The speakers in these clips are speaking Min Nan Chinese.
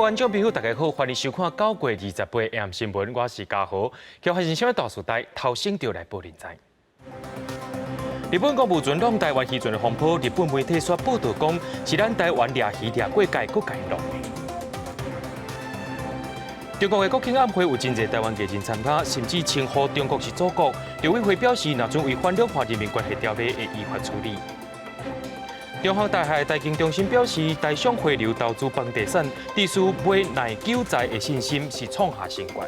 觀眾朋友，大家好，歡迎收看9月28 AM 新聞，我是嘉豪。今發生啥物大事代，頭先就來報恁知。日本公務船弄台灣漁船的風波，日本媒體煞報道講，是咱台灣掠魚掠過界，閣共𪜶弄。中國的國慶晚會有真濟台灣藝人參加，甚至稱呼中國是祖國。陸委會表示，若準違反兩岸人民關係條例，會依法處理。中興大廈台經中心表示，台商回流投資房地產，持續買耐久財的信心是創下新高。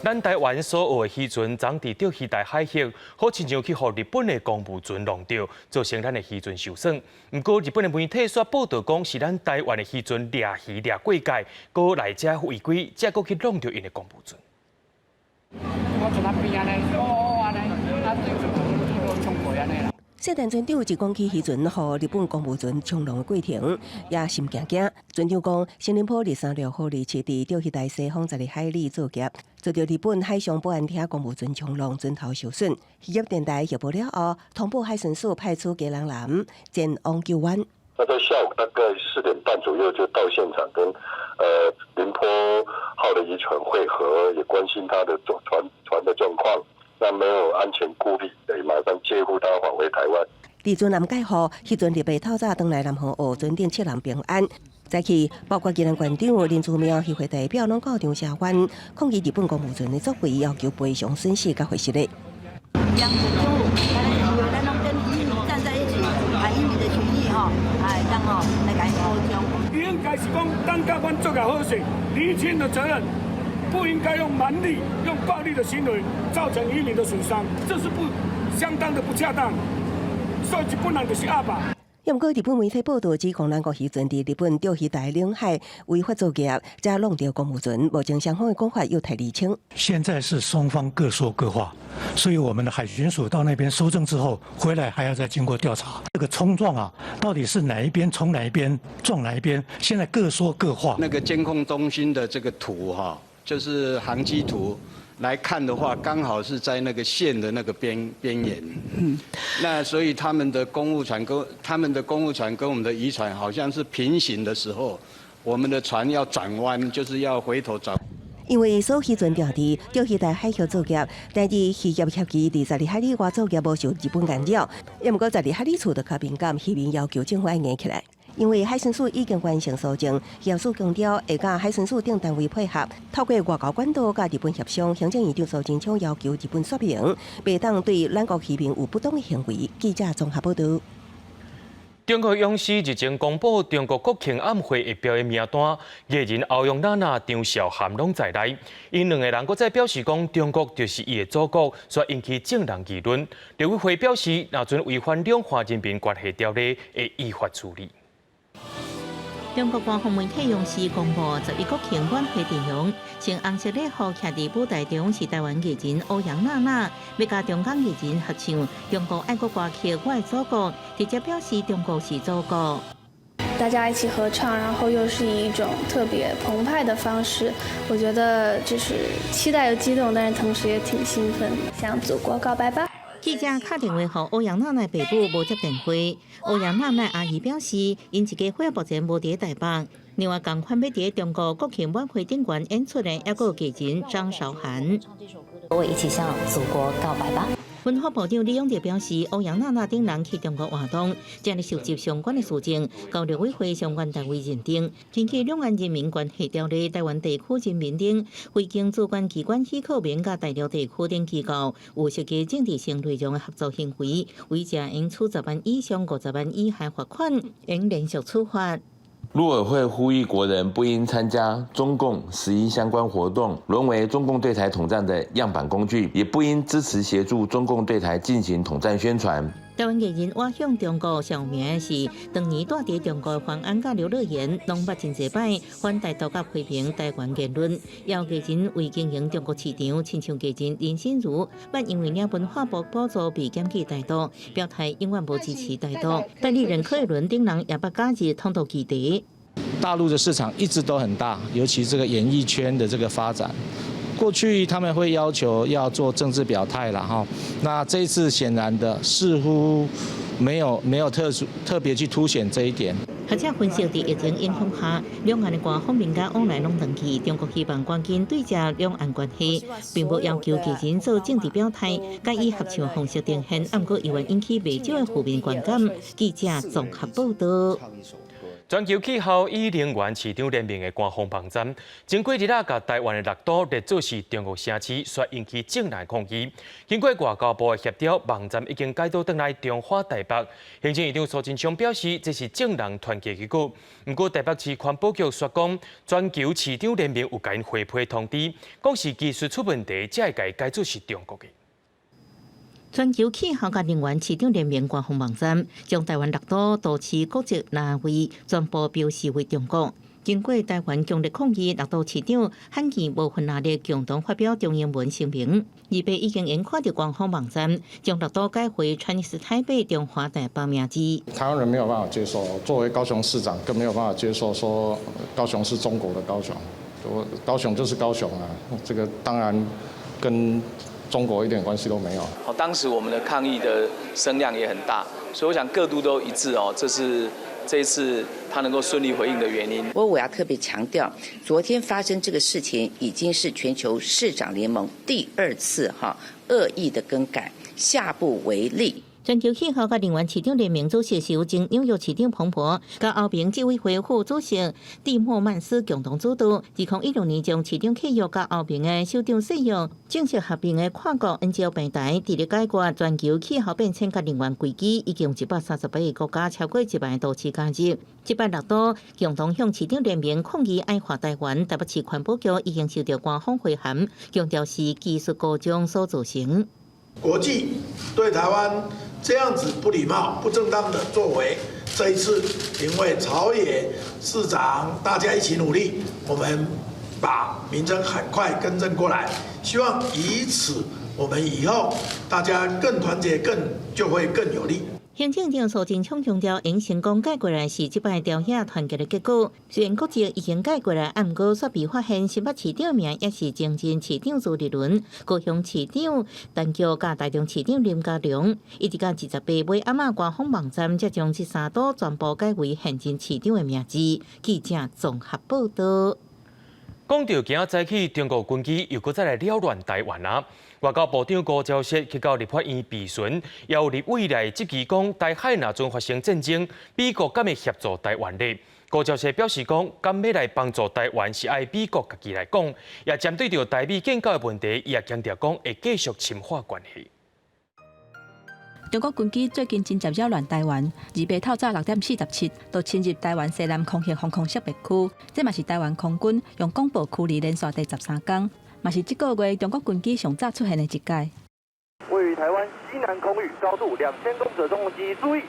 咱台灣所有的漁船昨佇釣魚台海域，好親像去予日本的公務船弄著，造成咱的漁船受損。毋過日本的媒體煞報道講，是咱台灣的漁船掠魚掠過界，閣來遮違規，才閣去弄著𪜶的公務船。我從那邊按呢，哦按呢，啊對，就衝過按呢啦。聖誕船長一講起漁船予日本公務船衝撞的過程，也心驚驚。船長講，新寧波23-6號27佇釣魚台西方12海里作業，遭著日本海上保安廳公務船衝撞，船頭受損。漁業電台協報了後，通報海巡署派出基隆艦前往救援。那在下午大概4點半左右就到現場跟寧波號的漁船會合，也關心他的船的狀況。那沒有安全顧慮，得馬上接護他返回台灣。佇船艦解護，彼陣禮拜透早轉來南河澳，船頂七人平安。早起，包括宜蘭縣長林姿妙、漁會代表攏到場聲援，抗議日本公務船的作為，要求賠償損失佮賠償。央視中午，咱攏跟漁民站在一起，把漁民的權益吼，哎，當吼來共保障。應該是講，等甲阮作業好勢，釐清的責任。不應該用蠻力、用暴力的行為造成漁民的損傷，這是不相當的不恰當。所以日本人就是鴨霸。毋過日本媒體報道指控咱國漁船佇日本釣魚台領海違法作業，才弄著公務船。目前雙方的講法有待釐清。現在是雙方各說各話，所以我們的海巡署到那邊搜證之後，回來還要再經過調查。這個衝撞啊，到底是哪一邊衝哪一邊撞哪一邊？現在各說各話。那個監控中心的這個圖哈，就是航跡圖來看的話，剛好是在那個線的那個邊緣。那所以他們的公務船跟我們的漁船好像是平行的時候，我們的船要轉彎，就是要回頭轉。因為所漁船佇佇釣魚台海域作業，但是漁業協議佇12海里外作業無受日本干擾。也毋過12海里處就較敏感，漁民要求政府愛硬起來。因為海巡署已經完成搜證，漁業署強調會佮海巡署等單位配合，透過外交管道佮日本協商。行政院長蘇貞昌要求日本說明，袂當對咱國漁民有不當的行為。記者綜合報道。中國央視日前公布中國國慶晚會的表演名單，藝人歐陽娜娜、張韶涵攏在內。𪜶兩個人閣再表示講，中國就是伊的祖國，煞引起眾人議論。陸委會表示，若準違反兩岸人民關係條例，會依法處理。中國官方媒體央視公布11國慶晚會陣容，穿紅色禮服徛佇舞台中是台灣藝人歐陽娜娜，欲佮中港藝人合唱中國愛國歌曲《我的祖國》，直接表示中國是祖國。大家一起合唱，然後又是以一種特別澎湃的方式，我覺得就是期待又激動，但是同時也挺興奮，向祖國告白吧。記者敲電話予歐陽娜娜爸母，無接電話。歐陽娜娜阿姨表示，𪜶一家伙目前無佇台北。另外，仝款欲佇中國國慶晚會頂懸演出的，猶閣有藝人張韶涵。我一起向祖國告白吧。文化部長李永得表示，歐陽娜娜等人去中國活動，正佇收集相關的事證，交陸委會相關單位認定。根據《兩岸人民關係條例》，臺灣地區人民等未經主管機關許可免佮大陸地區等機構有涉及政治性內容的合作行為，違者應處10萬以上50萬以下罰款，應連續處罰。陸委會呼籲國人不應參加中共11相關活動，淪為中共對台統戰的樣板工具，也不應支持協助中共對台進行統戰宣傳。台灣藝人倚向中國上有名的是，當年蹛佇中國的黃安佮劉樂妍，攏捌真濟擺反台獨佮批評台灣言論。也有藝人為經營中國市場，親像藝人林心如，捌因為領文化部補助被檢舉台獨，表態永遠無支持台獨。代理人柯以倫等人也捌加入統獨議題。大陸的市場一直都很大，尤其這個演藝圈的這個發展。過去他們會要求要做政治表態了哈，那這一次顯然的似乎沒有特殊特別去凸顯這一點。學者分析，佇疫情影響下，兩岸的官方民間往來攏斷去，中國希望趕緊對接兩岸關係，並無要求藝人做政治表態，佮以合唱方式呈現，毋過猶原引起袂少的負面觀感。記者綜合報道。全球氣候與能源市長聯盟的官方網站，前幾日啊，共台灣的六都列做是中國城市，煞引起眾人抗議。經過外交部的協調，網站已經改倒轉來中華台北。行政院長蘇貞昌表示，這是眾人團結結果。毋過台北市環保局煞講，全球市長聯盟有共𪜶回批通知，講是技術出問題，才會共改做是中國的。全球氣候佮能源市長聯盟官方網站將台灣六都都市國際單位全部標示為中國。經過台灣強烈抗議，六都市長罕見無份壓力共同發表中英文聲明。28已經𪜶看著官方網站將六都改回 Chinese Taipei 中華台北名字。台灣人沒有辦法接受，作為高雄市長更沒有辦法接受，說高雄是中國的高雄，我高雄就是高雄啊，這個當然跟中國一點關係都沒有。好，當時我們的抗議的聲量也很大，所以我想各都都一致哦，這是這一次他能夠順利回應的原因。不過我要特別強調，昨天發生這個事情已經是全球市長聯盟第二次哈惡意的更改，下不為例。全球氣候佮能源市長聯盟主席是由前紐約市長彭博，佮歐盟執委會副主席蒂莫曼斯共同主導。2016年將市長契約佮歐盟的首長誓約正式合併的跨國 NGO 平台，致力解決全球氣候變遷佮能源危機，已經有138個國家超過1萬都市加入。這擺六都共同向市長聯盟抗議矮化台灣，台北市環保局已經收到官方回函，強調是技術故障所造成。國際對台灣這樣子不禮貌、不正當的作為，這一次因為朝野市長大家一起努力，我們把名稱很快更正過來，希望以此我們以後大家更團結，更就會更有力。行政院蘇貞昌強調，𪜶成功改過來是這擺朝野團結的結果。雖然國籍已經改過來，毋過煞被發現新北市長名也是前任市長朱立倫、高雄市長陳菊佮台中市長林佳龍，一直到28尾暗仔官方網站才將這三都全部改為現任市長的名字。記者綜合報道。講著今仔早起，中國軍機又閣再來擾亂台灣啊！外交部長吳釗燮去到立法院備詢，也有立委來質疑講，台海若陣發生戰爭，美國敢會協助台灣咧？吳釗燮表示講，敢欲來幫助台灣是愛美國家己來講，也針對著台美建交的問題，伊也強調講會繼續深化關係。中國軍機最近真濟擾亂台灣，28透早6點47，就侵入台灣西南空域防空識別區，這嘛是台灣空軍用廣播驅離連續第13工，嘛是這個月中國軍機上早出現的一擺。位於台灣西南空域，高度2000公尺的中共機，注意，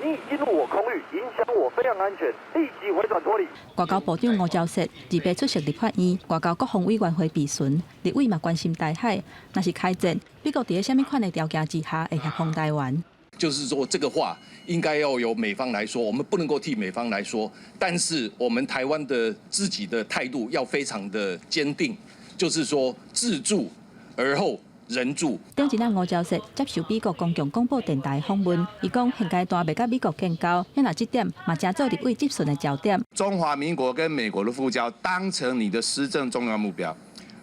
你已進入我空域，影響我飛航安全，立即回轉脫離。外交部長吳釗燮28出席立法院外交國防委員會備詢，立委嘛關心台海，若是開戰，美國佇咧啥物款的條件之下會協防台灣？就是說，這個話應該要由美方來說，我們不能夠替美方來說，但是我們台灣的自己的態度要非常的堅定，就是說自助而後人助。頂一日吳釗燮接受美國公共廣播電臺訪問，伊講現階段袂佮美國建交，若這點嘛成做立委質詢的焦點。中華民國跟美國的復交當成你的施政重要目標。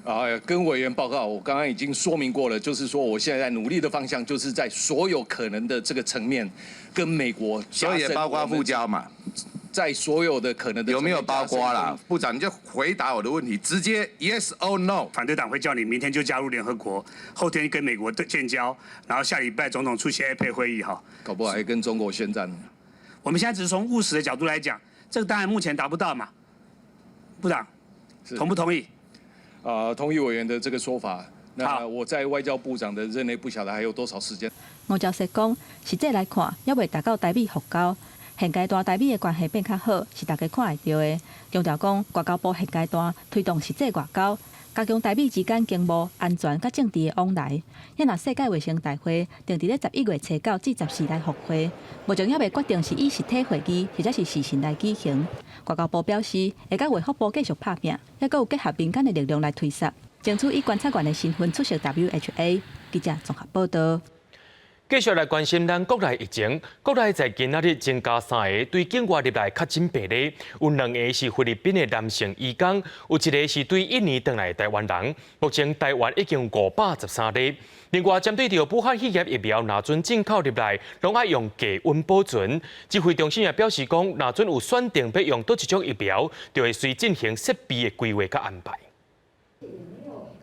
啊，跟委員報告，我剛剛已經說明過了，就是說我現在在努力的方向，就是在所有可能的這個層面，跟美國，所以也包括復交嘛，在所有的可能的有沒有包括啦？部長，你就回答我的問題，直接 yes or no。反對黨會叫你明天就加入聯合國，後天跟美國建交，然後下禮拜總統出席 APEC 會議哈，搞不好還跟中國宣戰。我們現在只是從務實的角度來講，這個當然目前達不到嘛。部長，同不同意？啊，同意委員的這個說法。那我在外交部長的任內，不曉得還有多少時間。吳釗燮講，實際來看，猶未達到台美復交。現階段台美的關係變較好，是大家看會著的。強調講，外交部現階段推動實際外交，加強台美之間經貿、安全佮政治的往來。若世界衛生大會定佇咧11月初9至14來復會，目前猶未決定是以實體會議或者是視訊來舉行。外交部表示，會佮衛福部繼續拍拚，猶閣有結合民間的力量來推捒，爭取以觀察員的身份出席 WHA。記者綜合報道。繼續來關心咱國內疫情，國內在今仔日增加三个對境外入來確診病例，有兩个是菲律賓的男性移工，有一个是對印尼轉來的台灣人。目前台灣已經513例。另外，針對著武漢肺炎疫苗，若準進口入來，攏愛用低溫保存。指揮中心也表示講，若準有選定欲用佗一種疫苗，就會隨進行設備的規劃佮安排。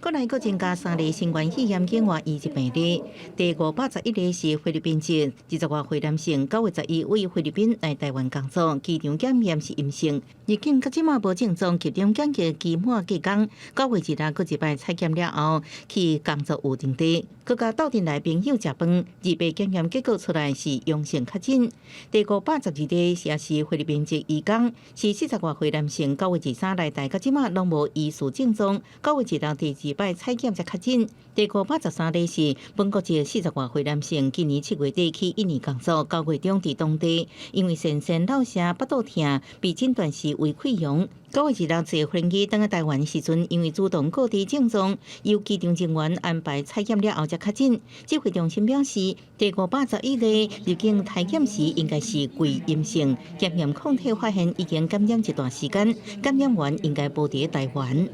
國內閣增加三例新冠肺炎境外移入病例，第511例是菲律賓籍，20外歲男性，9月11為菲律賓來台灣工作，機場檢驗是陰性，入境到這馬無症狀，集中檢疫期滿隔工，9月26閣一擺採檢了後，去工作預定地，閣佮鬥陣來朋友食飯，28檢驗結果出來是陽性確診。第512例也是菲律賓籍移工，是40外歲男性，9月23來台，到這馬攏無疑似症狀，9月26第二擺採檢才確診。第513例是本國籍40外歲男性，今年7月底去印尼工作，9月中佇當地因為先生落瀉、腹肚疼，被診斷是胃潰瘍。9月26坐飛機轉來台灣時陣，因為主動告知症狀，由機場人員安排採檢了後才確診。指揮中心表示，第511例入境體檢時應該是偽陰性，檢驗抗體發現已經感染一段時間，感染源應該無佇台灣。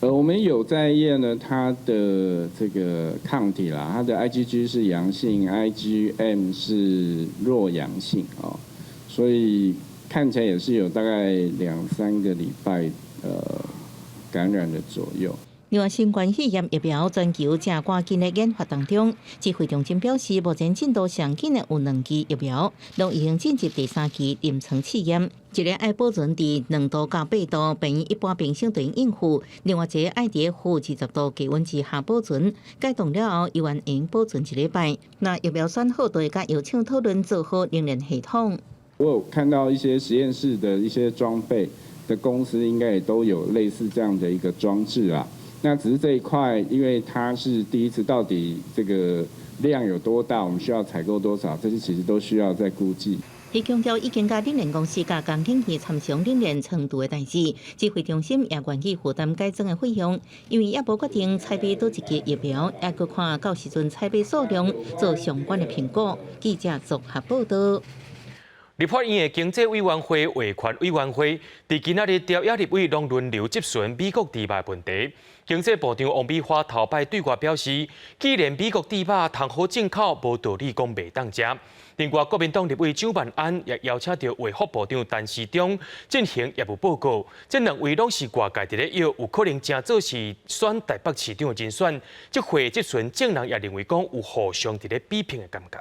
我們有在驗呢，它的這個抗體啦，它的 IgG 是陽性，IgM 是弱陽性哦，所以看起來也是有大概兩三個禮拜感染的左右。另外，新冠肺炎疫苗全球正趕緊的研發當中，指揮中心表示，目前進度上緊的有兩劑疫苗，攏已經進入第三期臨床試驗。一个愛保存佇2度到8度，病院一般冰箱就能應付；另外一个愛佇-20度低溫之下保存，解凍了後猶原會保存一禮拜。若疫苗選好，就會佮藥廠討論做好冷鏈系統。我有看到一些實驗室的一些裝備的公司，應該也都有類似這樣的一個裝置啊。那只是這一塊，因為它是第一次，到底這個量有多大，我們需要採購多少，這些其實都需要再估計。伊強調已經佮冷鏈公司佮工研院參詳冷鏈倉儲的代誌，指揮中心也願意負擔改裝的費用，因為猶無決定採買佗一劑疫苗，猶閣看到時陣採買數量做相關的評估。記者綜合報道。立法院的經濟委員會、衛權委員會，佇今仔日朝野立委攏輪流質詢美國豬肉問題。經濟部長王美花頭擺對外表示，既然美國豬肉通好進口，無道理講袂當食。另外，國民黨立委蔣萬安也邀請著衛福部長陳時中進行業務報告。這兩位攏是外界佇咧約，有可能成做是選台北市長的人選。這回質詢，眾人也認為講有互相佇咧比拼的感覺。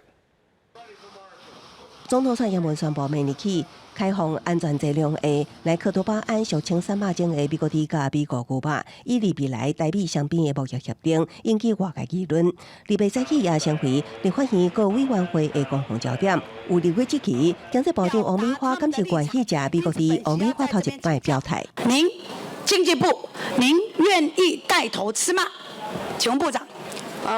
總統蔡英文宣布，明日起開放安全劑量的萊克多巴胺，俗稱瘦肉精的美國豬佮美國牛肉，以利未來台美雙邊的貿易協定，引起外界議論。禮拜早起也成為立法院各委員會的攻防焦點。有立委質疑，經濟部長王美花敢是願意食美國豬？王美花頭一擺表態。您經濟部，您願意帶頭吃嗎？請問部長。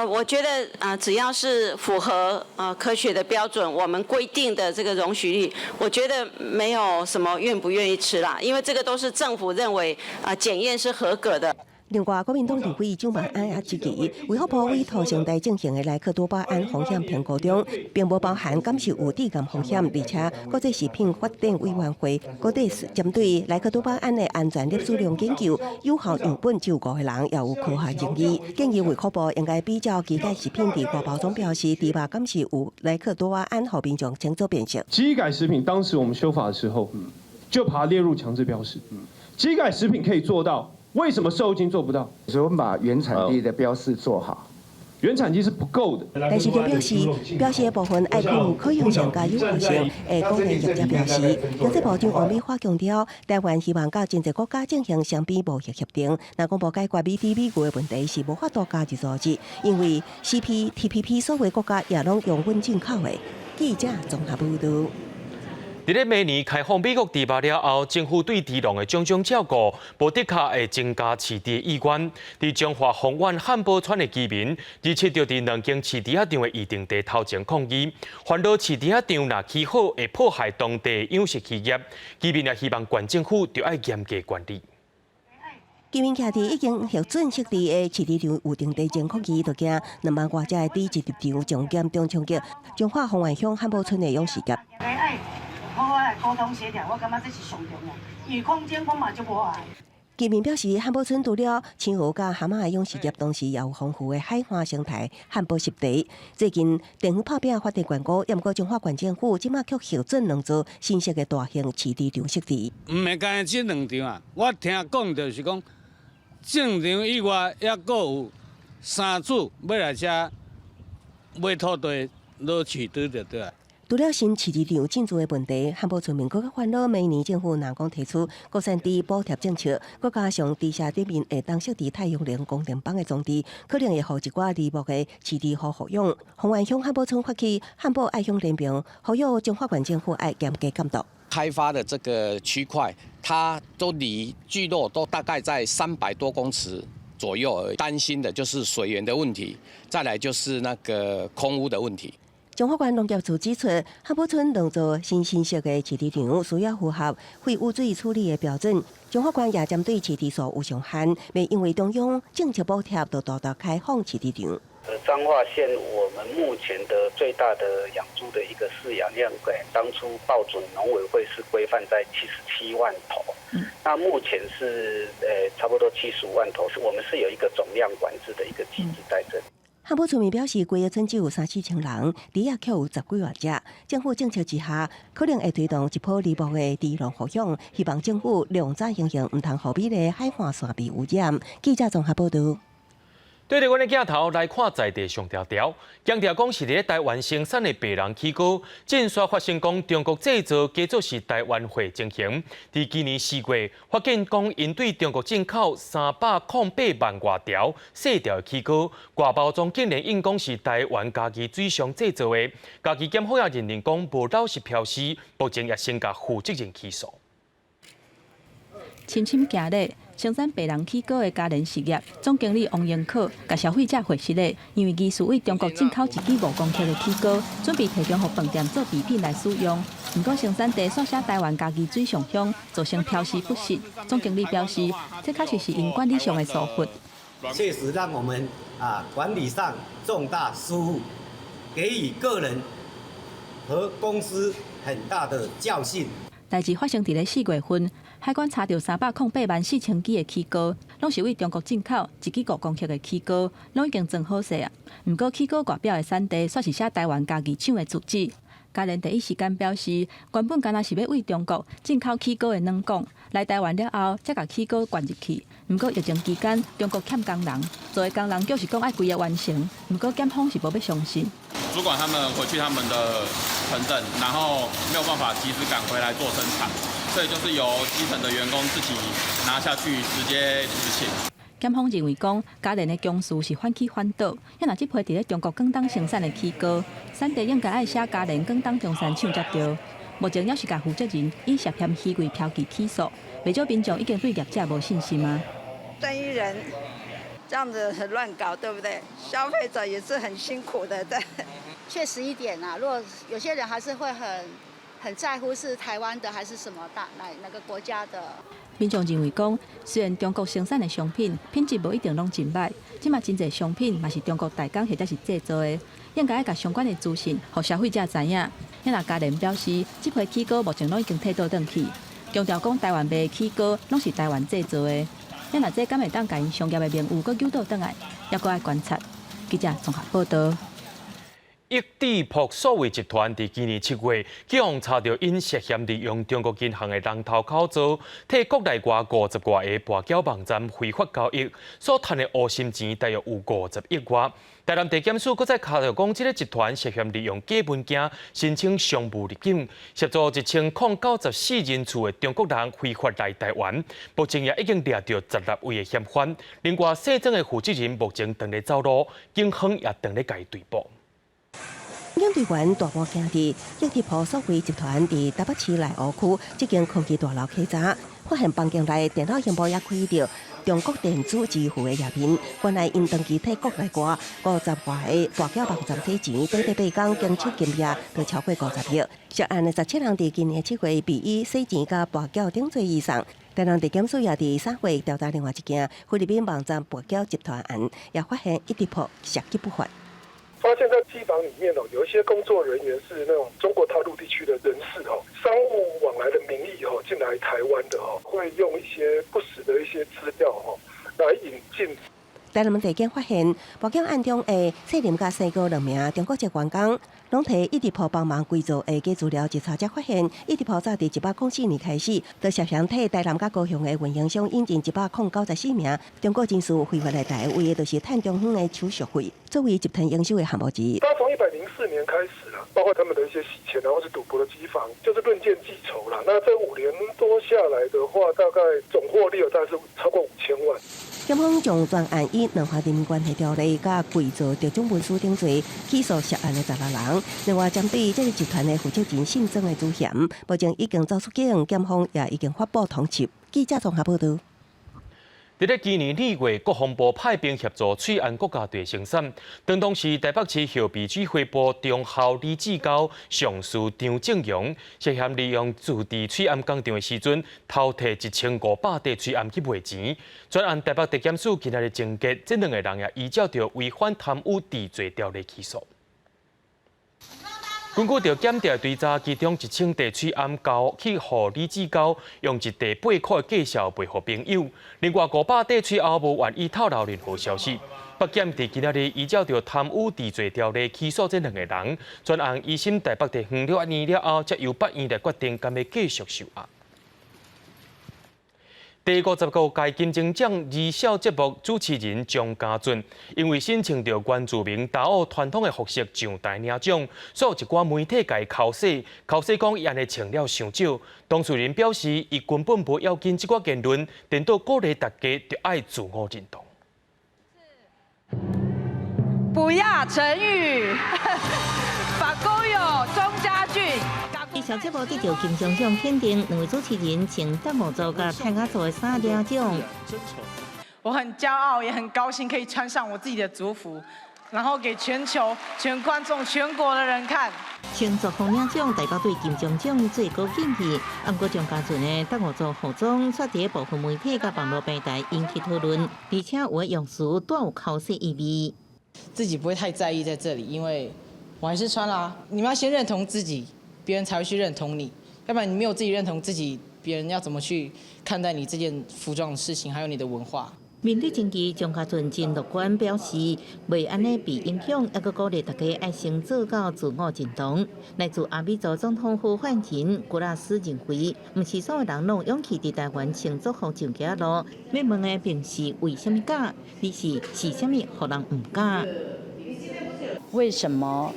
我覺得啊，只要是符合科學的標準，我們規定的這個容許率，我覺得沒有什麼願不願意吃啦，因為這個都是政府認為啊檢驗是合格的。另外，國民黨立委蔣萬安也質疑，衛福部委託成大進行的萊克多巴胺風險評估中，並無包含敢是有致癌風險，而且國際食品發展委員會 Codex 針對萊克多巴胺的安全攝取量研究，有效樣本只有五個人，也有科學爭議，建議衛福部應該比照基改食品佇外包裝標示，豬肉敢是有萊克多巴胺，予民眾清楚辨識。基改食品當時我們修法的時候，就把它列入強制標示。基改食品可以做到。為什麼瘦肉精做不到？所以我們把原產地的標示做好，原產地是不夠的。但是就表示，標示的部分愛有可用性佮有效性。會講的業者表示，經濟部長王美花強調，台灣希望佮真濟國家進行雙邊貿易協定，若講無解決美豬美牛的問題，是無法度加入組織，因為 CPTPP 所有國家也攏容忍進口的。記者綜合報導。佇咧明年開放美國豬肉了後，政府對豬農的種種照顧，無的確會增加飼豬的意願。佇彰化豐原漢寶村的居民，27就佇兩間飼豬仔場的預定地頭前抗議，煩惱飼豬仔場若起好會破壞當地養殖漁業。居民也希望縣政府著愛嚴格管理。居民徛佇已經核准設置的飼豬場有定地前抗議，就驚2萬外隻的豬一入場將嚴重衝擊彰化豐原鄉漢堡村的養殖業。愛好好來溝通協調，我感覺這是上重要，因為空間我嘛足無愛。居民表示，漢堡村除了青魚佮蛤仔的養殖業，同時也有豐富的海岸生態漢堡濕地。最近政府拍拚發展觀光，也毋過彰化縣政府這馬卻核准兩座新設的大型飼豬場設置。毋係干焦這兩場啊，我聽講就是講，正場以外，猶閣有三組欲來遮買土地落飼豬就對啊。除了新飼豬場進駐的問題，漢堡村民閣較煩惱，明年政府若講提出國產豬補貼政策，閣加上豬舍頂面會當設置太陽能光電板的裝置，可能會予一寡離牧的飼豬戶獲養。豐原鄉漢堡村發起漢堡愛鄉聯盟，呼籲彰化縣政府愛嚴格監督。開發的這個區塊，它都離聚落都大概在300多公尺左右而已。擔心的就是水源的問題，再來就是那個空污的問題。彰化縣農業處指出，漢堡村兩座新新設的飼豬場需要符合廢污水處理的標準。彰化縣也針對飼豬數有上限，袂因為中央政策補貼就大大開放飼豬場。彰化縣我們目前的最大的養豬的一個飼養量，當初報准農委會是規範在77萬頭，那目前是差不多75萬頭，是我們是有一個總量管制的一個機制在這裡。漢堡村民表示，規个村只有三四千人，豬仔卻有十幾萬隻。政府政策之下，可能會推動一波離牧的豬農復養，希望政府量早行動，毋通予美麗海岸線被污染。記者綜合報導。對著阮的鏡頭來看在地上條條，強調講是佇咧台灣生產的白人起糕，正煞發生講中國製造，假做是台灣貨情形。佇今年4月，發現講𪜶對中國進口308萬外條細條的起糕，外包裝竟然印講是台灣嘉義水上製造的。嘉義檢方也認定講無老實標示，目前也先共負責人起訴。深深行禮，生產白人起糕的嘉聯實業總經理王英可，共消費者解釋咧，因為疑似對中國進口一支5公克的起糕，準備提供予飯店做備品來使用。毋過生產地煞寫台灣嘉義水上鄉，造成標示不實。總經理表示，這確實是𪜶管理上的疏忽。確實讓我們管理上重大失誤，給予個人和公司很大的教訓。代誌發生佇咧4月份，海關查著308萬4千支的起糕，攏是對中國進口一支5公克的起糕，攏已經裝好勢啊。毋過起糕外表的產地，煞是寫台灣嘉義廠的住址。嘉聯第一時間表示，原本敢若是欲對中國進口起糕的軟管，來台灣了後，才共起糕灌入去。毋過疫情期間，中國欠工人，做的工人就是講愛規个完成。毋過檢方是無欲相信。主管他們回去他們的城鎮，然後沒有辦法及時趕回來做生產，所以就是由基層的員工自己拿下去直接執行。檢方認為講，嘉聯的公司是反起反倒，若這批佇咧中國廣東生產的起糕，產地應該愛寫嘉聯廣東中山廠才對。目前猶是共負責人以涉嫌虛偽標記起訴，袂少民眾已經對業者無信心啊。生意人這樣子很亂搞，對不對？消費者也是很辛苦的，對。確實一點啊，如果有些人還是會很在乎是台灣的還是什麼大哪個國家的。民眾認為講，雖然中國生產的商品品質無一定攏真䆀，這馬真濟商品嘛是中國代工或者是製造的，應該愛共相關的資訊，予消費者知影。若嘉聯表示，這批起糕目前攏已經退倒轉去，強調講台灣賣的起糕攏是台灣製造的。若這敢會當共𪜶商業的名譽閣扭倒轉來，猶閣愛觀察。記者綜合報導。益智曝數位集團佇今年7月，去予查著𪜶涉嫌利用中國銀行的人頭口座，替國內外50外个跋筊網站非法交易，所趁的烏心錢大約有50億外。台南地檢署閣再查著講，這个集團涉嫌利用假文件申請商務入境，協助1094人次的中國人非法來台灣。目前也已經掠著16位的嫌犯，另外姓曾的負責人目前正咧走路，警方也正咧共伊追捕。警隊員大步行佇益智曝數位集團佇台北市內湖區這間科技大樓稽查，發現房間內電腦螢幕也開著中國電子支付的頁面，原來𪜶長期替國內外50外个跋筊網站洗錢，短短8工，經手金額就超過50億。涉案的17人佇今年7月被以洗錢佮跋筊等罪移送。台南地檢署也佇3月調查另外一件菲律賓網站跋筊集團案，也發現一直破涉及不法。發現在機房裡面哦，有一些工作人員是那種中國大陸地區的人士哦，商務往來的名義哦進來台灣的哦，會用一些不實的一些資料哦來引進。台南地檢發現，跋筊案中的細林佮細哥兩名中國籍員工，攏提一直鋪幫忙偽造的假資料，一查才發現，一直鋪早佇104年開始，就涉嫌替台南佮高雄的運營商引進194名中國人士非法來台，為的就是趁中方的手續費，作為集團營收的項目之一。他從104年開始啊，包括他們的一些洗錢啊，或是賭博的機房，就是論件計酬啦。那這5年多下來的話，大概總獲利有大概是超過5000萬。檢方將全案以兩岸人民關係條例佮偽造特種文書等罪起訴涉案的16人。另外，針對這个集團的負責人姓曾的主嫌，目前已經走出境，檢方也已經發布通緝。記者綜合報導。佇咧今年2月，國防部派兵協助翠安國家隊生產。當當時台北市後備指揮部中校李志高上士張正陽涉嫌利用駐佇翠安工廠的時陣，偷提1500袋翠頷去賣錢。專案台北地檢署今仔日偵結，這兩個人也依照著違反貪污治罪條例起訴。根據著檢調追查，其中1000袋翠頷交去予李志高用一袋8塊價數賣予朋友，另外500袋翠頷無願意透露任何消息。北檢佇今仔日依照著貪污治罪條例起訴這兩個人，專案一審台北地方了案了後，才由法院來決定敢欲繼續受押。第55屆金鐘獎兒少節目主持人張家俊，因為身穿著原住民達悟傳統的服飾上台領獎，所以有一寡媒體共伊剾洗，剾洗講伊按呢穿了傷少。當事人表示，伊根本無要緊這寡言論，顛倒鼓勵大家著愛自我認同。不亞成語，法公有鍾家俊。兒少節目得著金鐘獎肯定，兩位主持人穿達悟族佮泰雅族的衫領獎。我很驕傲，也很高興可以穿上我自己的族服，然後給全球、全觀眾、全國的人看。穿族服領獎代表對金鐘獎最高敬意。毋過張家俊的達悟族服裝，卻佇部分媒體佮網絡平台引起討論，而且有的用詞帶有剾洗意味。自己不會太在意在這裡，因為我還是穿啦。你們要先認同自己。別人才會去認同你，要不然你沒有自己認同自己，別人要怎麼去看待你這件服裝的事情，還有你的文化？面對爭議，張家俊真樂觀，表示袂按呢被影響，猶閣鼓勵大家愛先做到自我認同。來自阿美族總統府發言人古拉斯認為，毋是所有人攏有勇氣佇台灣穿族服上街路。欲問的並毋是為啥物敢，而是是啥物予人毋敢。為什麼？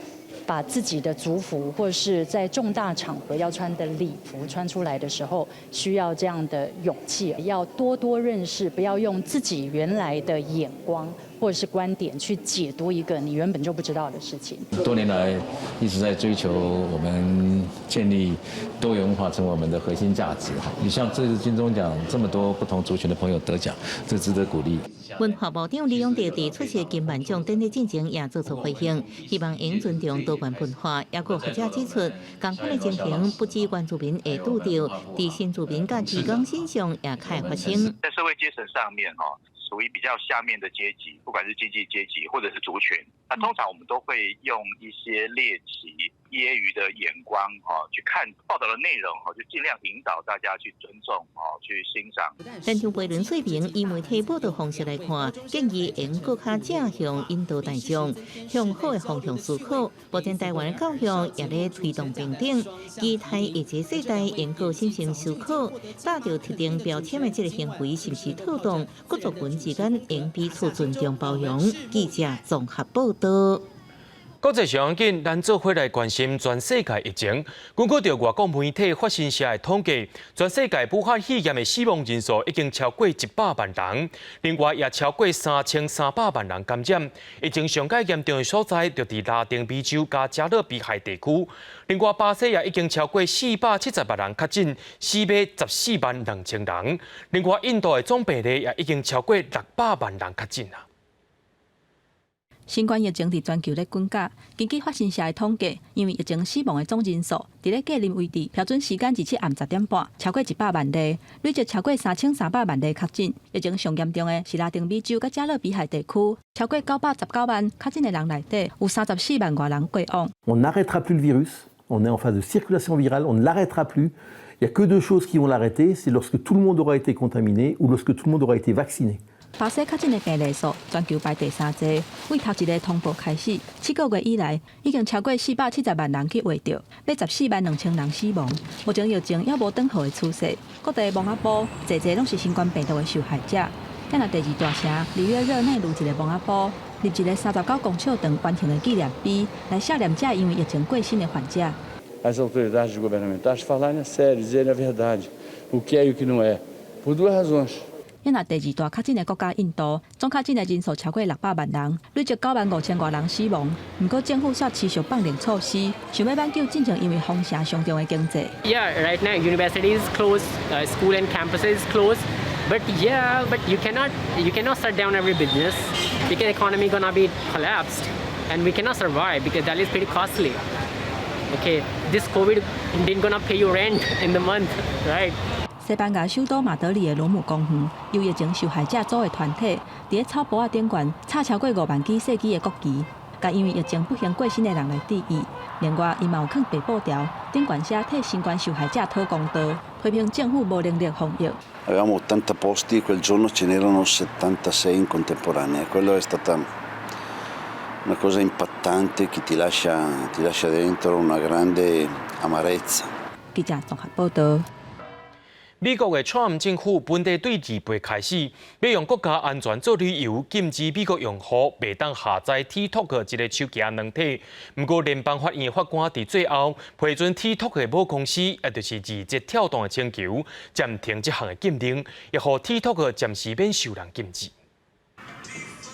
把自己的族服或是在重大場合要穿的禮服穿出來的時候，需要這樣的勇氣，要多多認識，不要用自己原來的眼光或者是觀點去解讀一個你原本就不知道的事情。多年來一直在追求我們建立多元文化成為我們的核心價值。你像這次金鐘獎這麼多不同族群的朋友得獎，這值得鼓勵。文化部長李永得佇出席金馬獎典禮進前也做出回應，希望應尊重多元文化。也閣學者指出，仝款的情形不止原住民會拄著，佇新住民佮移工身上也較會發生。在社會階層上面，哈，屬於比較下面的階級，不管是經濟階級或者是族群，那通常我們都會用一些獵奇、揶揄的眼光，哈，去看報道的內容，哈，就盡量引導大家去尊重，哦，去欣賞。但就評論說明，以媒體報道方式來看，建議應閣較正向引導大眾，向好的方向思考。目前台灣的教育也咧推動平等，期待下一個世代應閣審慎思考，打著特定標籤的這个行為是毋是妥當？各族群之間應彼此尊重包容。記者綜合報道。國際上緊，咱做伙來關心全世界疫情。根據著外國媒體法新社的統計，全世界武漢肺炎的死亡人數已經超過100萬人，另外也超過3300萬人感染。疫情上蓋嚴重的所在，就佇拉丁美洲佮加勒比海地區。另外，巴西也已經超過470萬人確診，死欲14萬2千人。另外，印度的總病例也已經超過600萬人確診啊。新冠疫情佇全球咧滾價，根據法新社的統計，因為疫情死亡的總人數，佇咧格林威治標準時間27暗10點半，超過100萬例，累計超過3300萬例確診。疫情上嚴重的是拉丁美洲佮加勒比海地區，超過919萬確診的人內底，有34萬外人過往。 On n'arrêtera plus le virus, on est en phase de circulation virale, on ne l'arrêtera plus. Il n'y a que deux choses qui vont l'arrêter, c'est lorsque tout le monde aura été contaminé ou lorsque tout le monde aura été vacciné. 巴西確診的病例數全球排第三濟，對頭一个通報開始，7個月以來已經超過470萬人去穢著，84萬2千人死亡。目前疫情猶無轉好的趨勢，各地墓仔埔濟濟攏是新冠病毒的受害者。咱若第二大城里約熱內盧一个墓仔埔，立一个39公尺長圓形的紀念碑，來赦念這因為疫情過身的患者。 As autoridades governamentais falarem a sério, dizerem a verdade, o que é e o que não é, por duas razões. 咱若第二大確診的國家印度，總確診的人數超過600萬人，累計9萬5千外人死亡。毋過政府煞持續放寬措施，想欲挽救進前因為封城傷重的經濟。 Yeah, right now universities closed, school and campuses closed. But yeah, but you cannot shut down every business because economy gonna be collapsed and we cannot survive because that is pretty costly. Okay, this COVID didn't gonna pay you rent in the month, right? 西班牙首都馬德里的羅姆公園，由疫情受害者組的團體，佇咧草埔仔頂懸插超過5萬支細支的國旗，共因為疫情不幸過身的人來致意。另外，伊嘛有囥白布條，頂懸寫替新冠受害者討公道，批評政府無能力防疫。 Avevamo 80 posti, quel giorno ce n'erano 76 in contemporanea. Quello è stata una cosa impattante che ti lascia dentro una grande amarezza. 記者綜合報道。美國的川普政府本底對2八開始，欲用國家安全做理由，禁止美國用戶袂當下載 TikTok 這个手機軟體。毋過聯邦法院法官佇最後批准 TikTok 的母公司，也就是字節跳動的請求，暫停這項的禁令，也予 TikTok 暫時免受人禁止。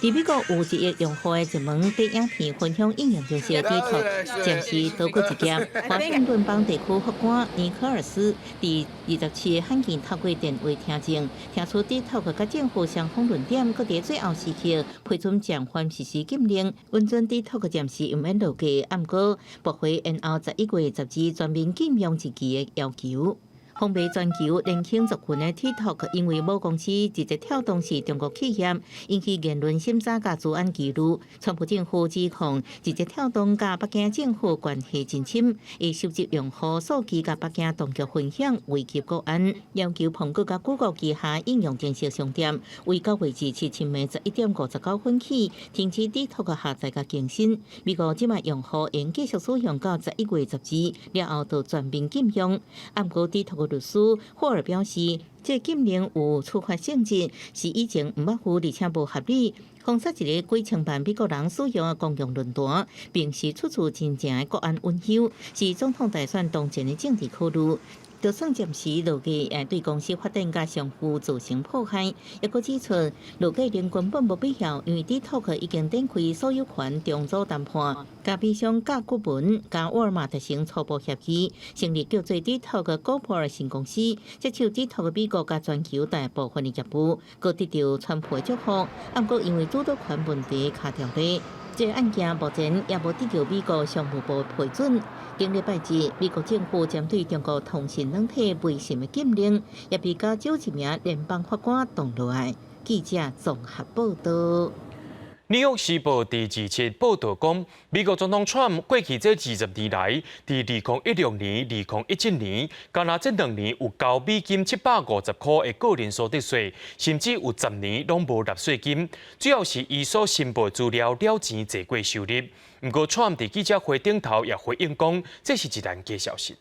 佇美國有1億用戶的熱門短影片分享應用程式 TikTok，暫時躲過一劫。華盛頓邦地區法官尼科爾斯佇27日罕見透過電話聽證，聽取 TikTok 佮政府雙方論點，閣佇最後時刻批准暫緩實施禁令，允准 TikTok 暫時毋免落架，毋過駁回延後11月12全面禁用日期的要求。風靡全球年輕族群的 TikTok，因為母公司字節跳動是中國企業，引起言論審查佮資安疑慮。川普政府指控字節跳動佮北京政府關係真深，會收集用戶數據佮北京當局分享，危及國安，要求蘋果佮谷歌旗下應用程式商店，為9月27深暝11點59分起停止 TikTok 下載佮更新。美國這馬用戶會繼續使用到11月12，了後就全面禁用。毋過 TikTok 律師霍爾表示，這禁令有處罰性質，是以前毋捌有，而且無合理。封殺一个幾千萬美國人使用的公共論壇，並是出自真正的國安隱憂，是總統大選當前的政治考慮。就算暫時落架，會對公司發展佮商譽造成破壞。抑閣指出，落架令根本無必要，因為 TikTok 已經展開所有權重組談判，佮美商甲骨文、佮沃爾瑪達成初步協議，成立叫做 TikTok 古普爾新公司，接手 TikTok 美國佮全球大部分的業務，閣得著川普的祝福。毋過因為主導權問題卡著咧，這个案件目前猶無得著美國商務部批准。頂禮拜二，美國政府針對中國通訊軟體微信的禁令，也被加州一名聯邦法官擋落來。記者綜合報道。紐約時報佇27報導講，美國總統川普過去這20年來，佇2016年、2017年，干焦這2年有交美金750塊的個人所得稅，甚至有10年攏無納稅金，主要是伊所申報資料了錢濟過收入。毋過，川普佇記者會頂頭也回應講，這是一個假消息。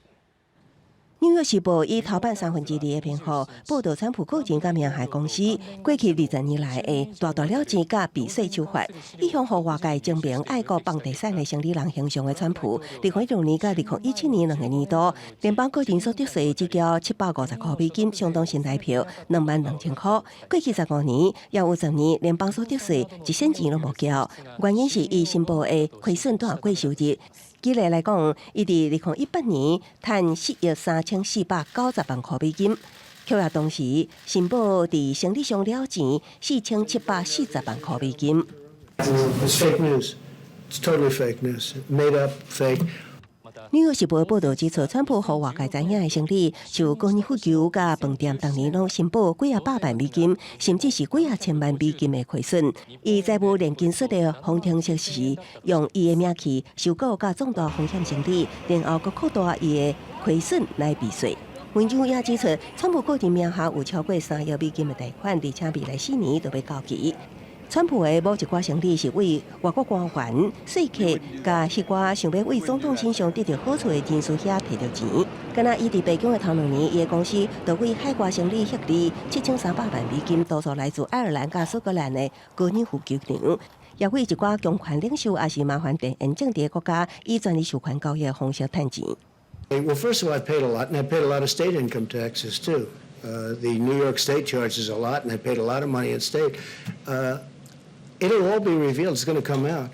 紐約時報以頭版2/3的篇幅報導，川普個人佮名下公司過去20年來的大大了錢佮避稅手法，一向予外界證明愛國房地產的生理人形象的川普，2016年佮2017年兩個年度，聯邦個人所得稅只繳750塊美金，相當新台票22,000塊。過去15年，也有10年聯邦所得稅一仙錢攏無繳，原因是伊申報的虧損大過收入。舉例來講，伊佇2018年趁4億3490萬塊美金，卻也同時申報佇生理上了錢4740萬塊美金。It's fake news. It's totally fake news. Made up, fake. 紐約時報報導指出，川普予外界知影的生理受高爾夫球佮飯店，逐年攏申報幾仔百萬美金，甚至是幾仔千萬美金的虧損。伊財務煉金術的方程式是用伊的名氣收購佮壯大風險生理，然後閣擴大伊的虧損來避稅。文章也指出，川普個人名下有超過3億美金的貸款，而且未來4年都欲到期。川普的某一寡生理是為外國官員、說客佮彼寡想欲為總統身上得著好處的人士遐提著錢。敢若伊佇白宮的頭兩年，伊的公司就為海外生理獲利7300萬美金，多數來自愛爾蘭佮蘇格蘭的高爾夫球場，也為一寡強權領袖，抑是麻煩地緣政治的國家，以專利授權交易的方式趁錢。 Well, first of all, I paid a lot, and I paid a lot of state income taxes too. The New York State charges a lot, and I paid a lot of money in state. It'll all be revealed. It's going to come out.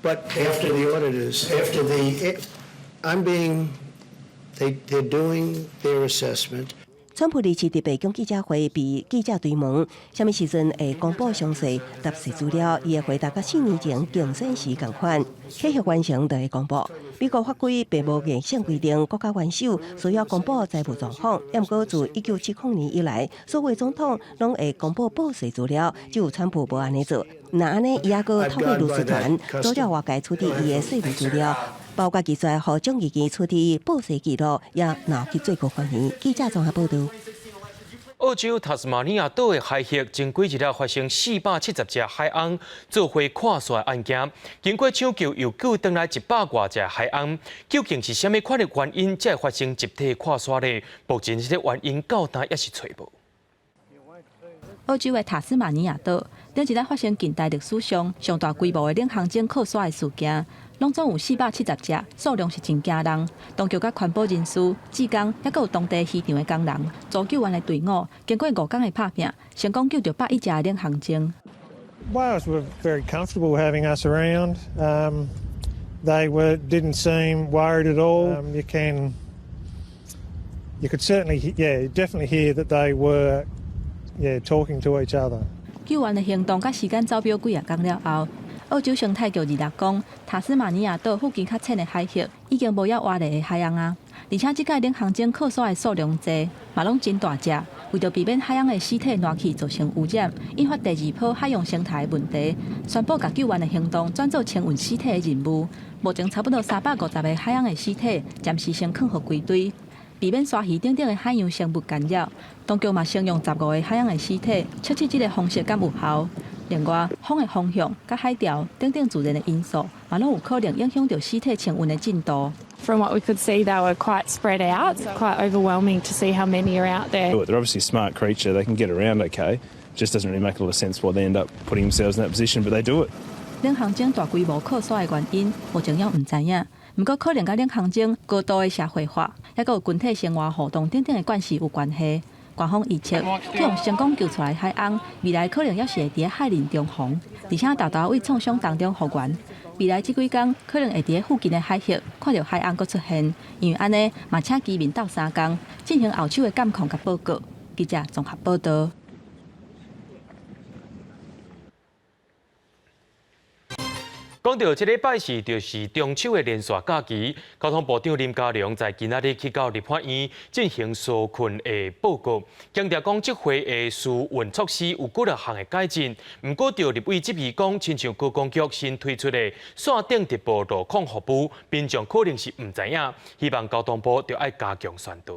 But after the auditors, after the, it, I'm being, they're doing their assessment. 川普日前佇白宮記者會被記者追問，啥物時陣會公布詳細納稅資料？伊的回答佮4年前競選時仝款，契約完成就會公布。美國法規並無硬性規定國家元首需要公布財務狀況，毋過自1970年以來，所有總統攏會公布報稅資料，只有川普無按呢做。若按呢，伊猶閣透過律師團阻止外界取得伊的稅務資料，包括拒絕予眾議員取得報稅記錄，也鬧去最高法院。記者綜合報導。澳洲塔斯馬尼亞島的海域，前幾日發生470隻海鵪做伙跨沙的案件，經過搶救又救轉來100外隻海鵪，究竟是啥物款的原因才會發生集體跨沙呢？目前這个原因到今猶是揣無。澳洲的塔斯馬尼亞島，頂一日發生近代歷史上上大規模的領航鯨靠沙的事件，攏總有470隻，數量是真驚人。當局佮環保人士、志工，猶閣有當地漁場的工人，組救援的隊伍，經過5工的拍拚，成功救著101隻的領航鯨。 Whales were very comfortable having us around. They didn't seem worried at all. You could certainly, yeah, definitely hear that they were, yeah, talking to each other. 救援的行動佮時間走表幾仔工了後，澳洲生態局二六講，塔斯馬尼亞島附近較淺的海域已經無猶活的海鵪啊，而且這擺領航鯨靠沙的數量濟，嘛攏真大隻。為著避免海鵪的屍體爛去造成污染，引發第二波海洋生態問題，宣布共救援的行動轉做清運屍體的任務。目前差不多350個海鵪的屍體暫時先囥予歸堆，避免鯊魚等等的海洋生物干擾。當局嘛先用15個海鵪的屍體測試這个方式敢有效。另外，風的方向、佮海潮等等自然的因素，嘛攏有可能影響著屍體清運的進度。 From what we could see, they were quite spread out. Quite overwhelming to see how many are out there. They're obviously a smart creature. They can get around okay. It just doesn't really make a lot of sense why they end up putting themselves in that position, but they do it. 領航鯨大規模靠沙的原因，目前猶毋知影。毋過可能佮領航鯨高度的社會化，猶閣有群體生活互動等等的關係有關係。官方預測，去予成功救出來海鵪，未來可能猶是會佇海林重逢，而且沓沓對創傷當中復原。未來這幾工可能會佇附近的海域看著海鵪閣出現，因為按呢嘛請居民鬥相共進行後手的監控佮報告。記者綜合報導。講到這禮拜四就是中秋的連續假期，交通部長林佳龍在今仔日去到立法院進行紓困的報告，強調講這回的紓運措施有幾若項的改進。毋過，著立委質疑講，親像觀光局新推出的線頂直播路況服務，民眾可能是毋知影，希望交通部著愛加強宣導。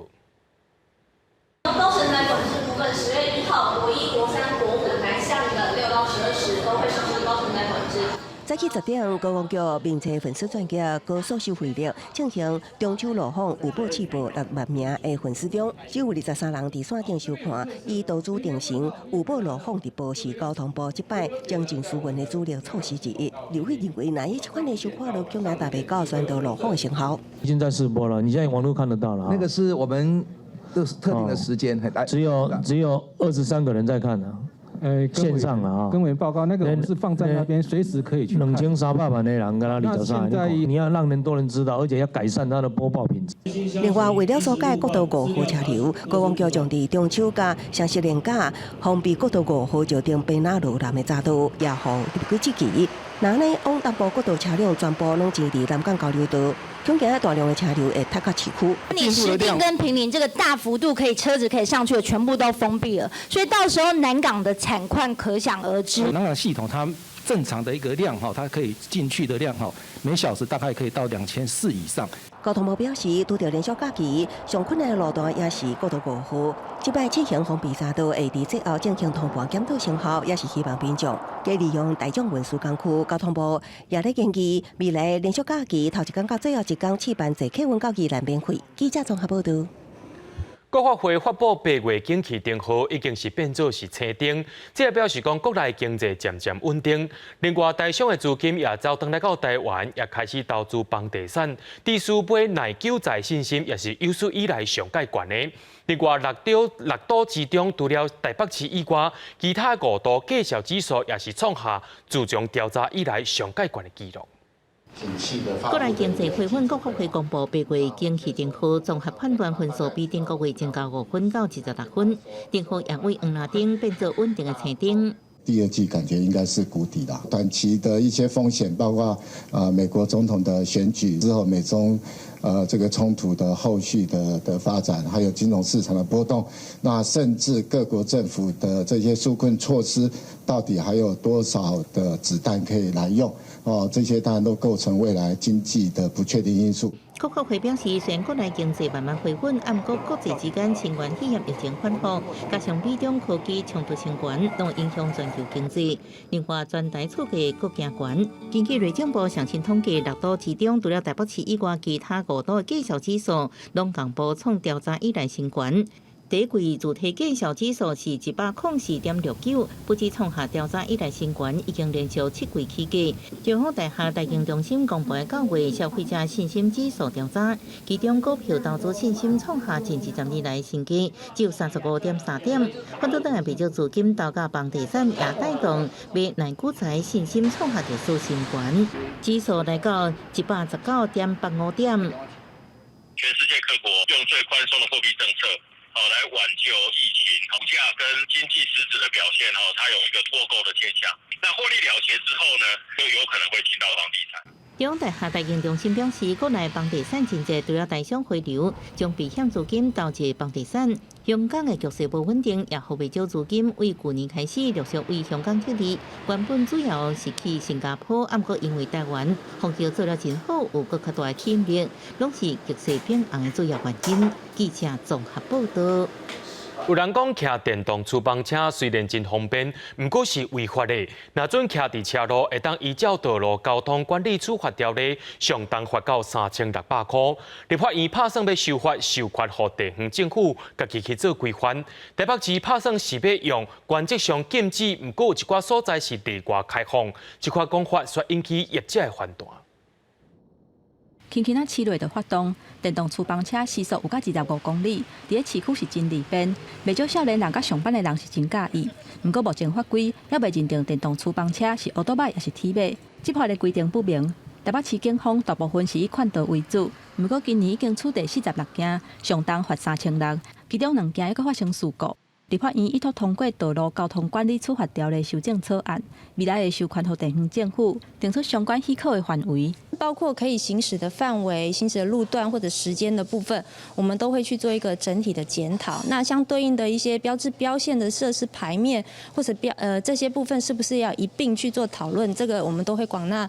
高乘載管制部分，10月1號，國一、國三、國五南向的6到12時都會實施高乘載管制。早起10點，觀光局面冊粉絲專頁高速收費率進行中秋路況有報試報6萬名的粉絲中，只有23人佇線頂收看。以投資定成有報路況直播是交通部這擺精進紓運的主力措施之一。立委認為，若以這款的收看率，恐來達袂到宣導路況的成效。已經在試播了，你現在網路看得到了。那個是我們都是特定的時間，只有23個人在看呢。線上啊，跟委員報告，那個我們是放在那邊，隨時可以去。2300萬的人，敢若23，你要讓更多人知道，而且要改善它的播報品質。另外，為了疏解國道5號車流，觀光局將佇中秋佮雙十連假封閉國道5號石碇坪林路南的匝道，也予入幾期。若呢，往東部國道車輛全部攏擠佇南港交流道，恐驚大量的車流會塞到市區。你石碇跟坪林這個大幅度可以車子可以上去的，全部都封閉了，所以到時候南港的慘況可想而知。南港系統它正常的一個量哈，它可以進去的量哈，每小時大概可以到2400以上。交通部表示，拄著連續假期，上困難的路段也是國道5號。這擺試行封閉匝道，會佇節後進行通盤檢討成效，也是希望民眾加利用大眾運輸工具。交通部也咧建議，未來連續假期頭一工到最後一工試辦坐客運到宜蘭免費。記者綜合報導。國發會發布8月景氣燈號已經是變做是青燈，這表示講國內經濟漸漸穩定。另外，台商的資金也走轉來到台灣，也開始投資房地產，持續買耐久財信心也是有史以來上蓋懸的。另外，六都之中，除了台北市以外，其他五都價數指數也是創下自從調查以來上蓋懸的紀錄。國內經濟回穩，國發會公布8月景氣燈號綜合判斷分數比頂個月增加5分到26分，燈號也為黃藍燈變做穩定的青燈。第二季感覺應該是谷底啦，短期的一些風險，包括美國總統的選舉之後，美中這個衝突的後續的發展，還有金融市場的波動，那甚至各國政府的這些紓困措施，到底還有多少的子彈可以來用？哦，這些當然都構成未來經濟的不確定因素。國發會表示，雖然國內經濟慢慢回穩，毋過國際之間新冠肺炎疫情反覆，加上美中科技衝突升懸，攏影響全球經濟。另外，全台厝價閣加懸。根據內政部上新統計，六都之中，除了台北市以外，其他五都的價數指數攏共步創調查以來新懸。第一季主體價數指數是104.69，不止創下調查以來新懸，已經連續7季起價。中央大廈台經中心公布的9月消費者信心指數調查，其中股票投資信心創下近20年來新低，只有35.3點。反倒轉來，袂少資金投入房地產，也帶動買耐久財信心創下歷史新懸，指數來到119.85點。全世界各國用最寬鬆的貨幣政策，好來挽救疫情，股價跟經濟實質的表現，哦，它有一個脫鈎的現象。那獲利了結之後呢，就有可能會進到房地產。中央大廈台經中心表示，國內房地產真濟除了台商回流，將避險資金投入房地產。香港的局勢無穩定，也予袂少資金為舊年開始陸續為香港撤離。原本主要是去新加坡，毋過因為台灣防疫做了真好，有閣較大的吸引力，攏是局勢變紅的主要原因。記者綜合報導。有人講騎電動趨枋車雖然真方便，毋過是違法的。若準騎佇車路，會當依照道路交通管理處罰條例，上重罰到3600箍。立法院拍算欲修法，授權予地方政府家己去做規範。台北市拍算是欲用原則上禁止，毋過有一寡所在是例外開放。這款講法煞引起業者的反彈。輕輕仔試落就發動，電動趨枋車時速有到25公里，佇咧市區是真利便。袂少少年人佮上班的人是真佮意。毋過目前法規猶未認定電動趨枋車是歐多擺抑是鐵馬，執法的規定不明。台北市警方大部分是以勸導為主，毋過今年已經處罰46件，上重罰3600，其中兩件猶閣發生事故。立法院意圖通過道路交通管理處罰條例修正草案，未來會授權予地方政府定出相關許可的範圍，包括可以行駛的範圍、行駛的路段或者時間的部分，我們都會去做一個整體的檢討。那相對應的一些標誌標線的設施牌面或者標這些部分，是不是要一併去做討論？這個我們都會廣納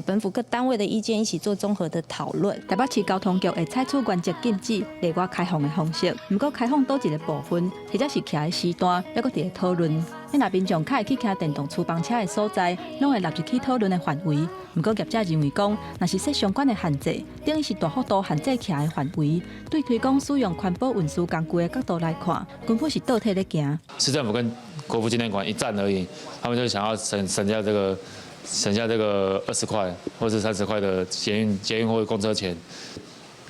本府各單位的意見，一起做綜合的討論。台北市交通局會採取原則禁止、例外開放的方式，毋過開放佗一個部分，或者是騎的時段，猶閣佇咧討論。若民眾較會去騎電動趨枋車的所在，攏會納入去討論的範圍。毋過業者認為講，若是設相關的限制，等於是大幅度限制騎的範圍。對推廣使用環保運輸工具的角度來看，根本是倒退咧行。市政府跟國父紀念館一站而已，他們就想要省下這個20塊或是30塊的捷運或者公車錢。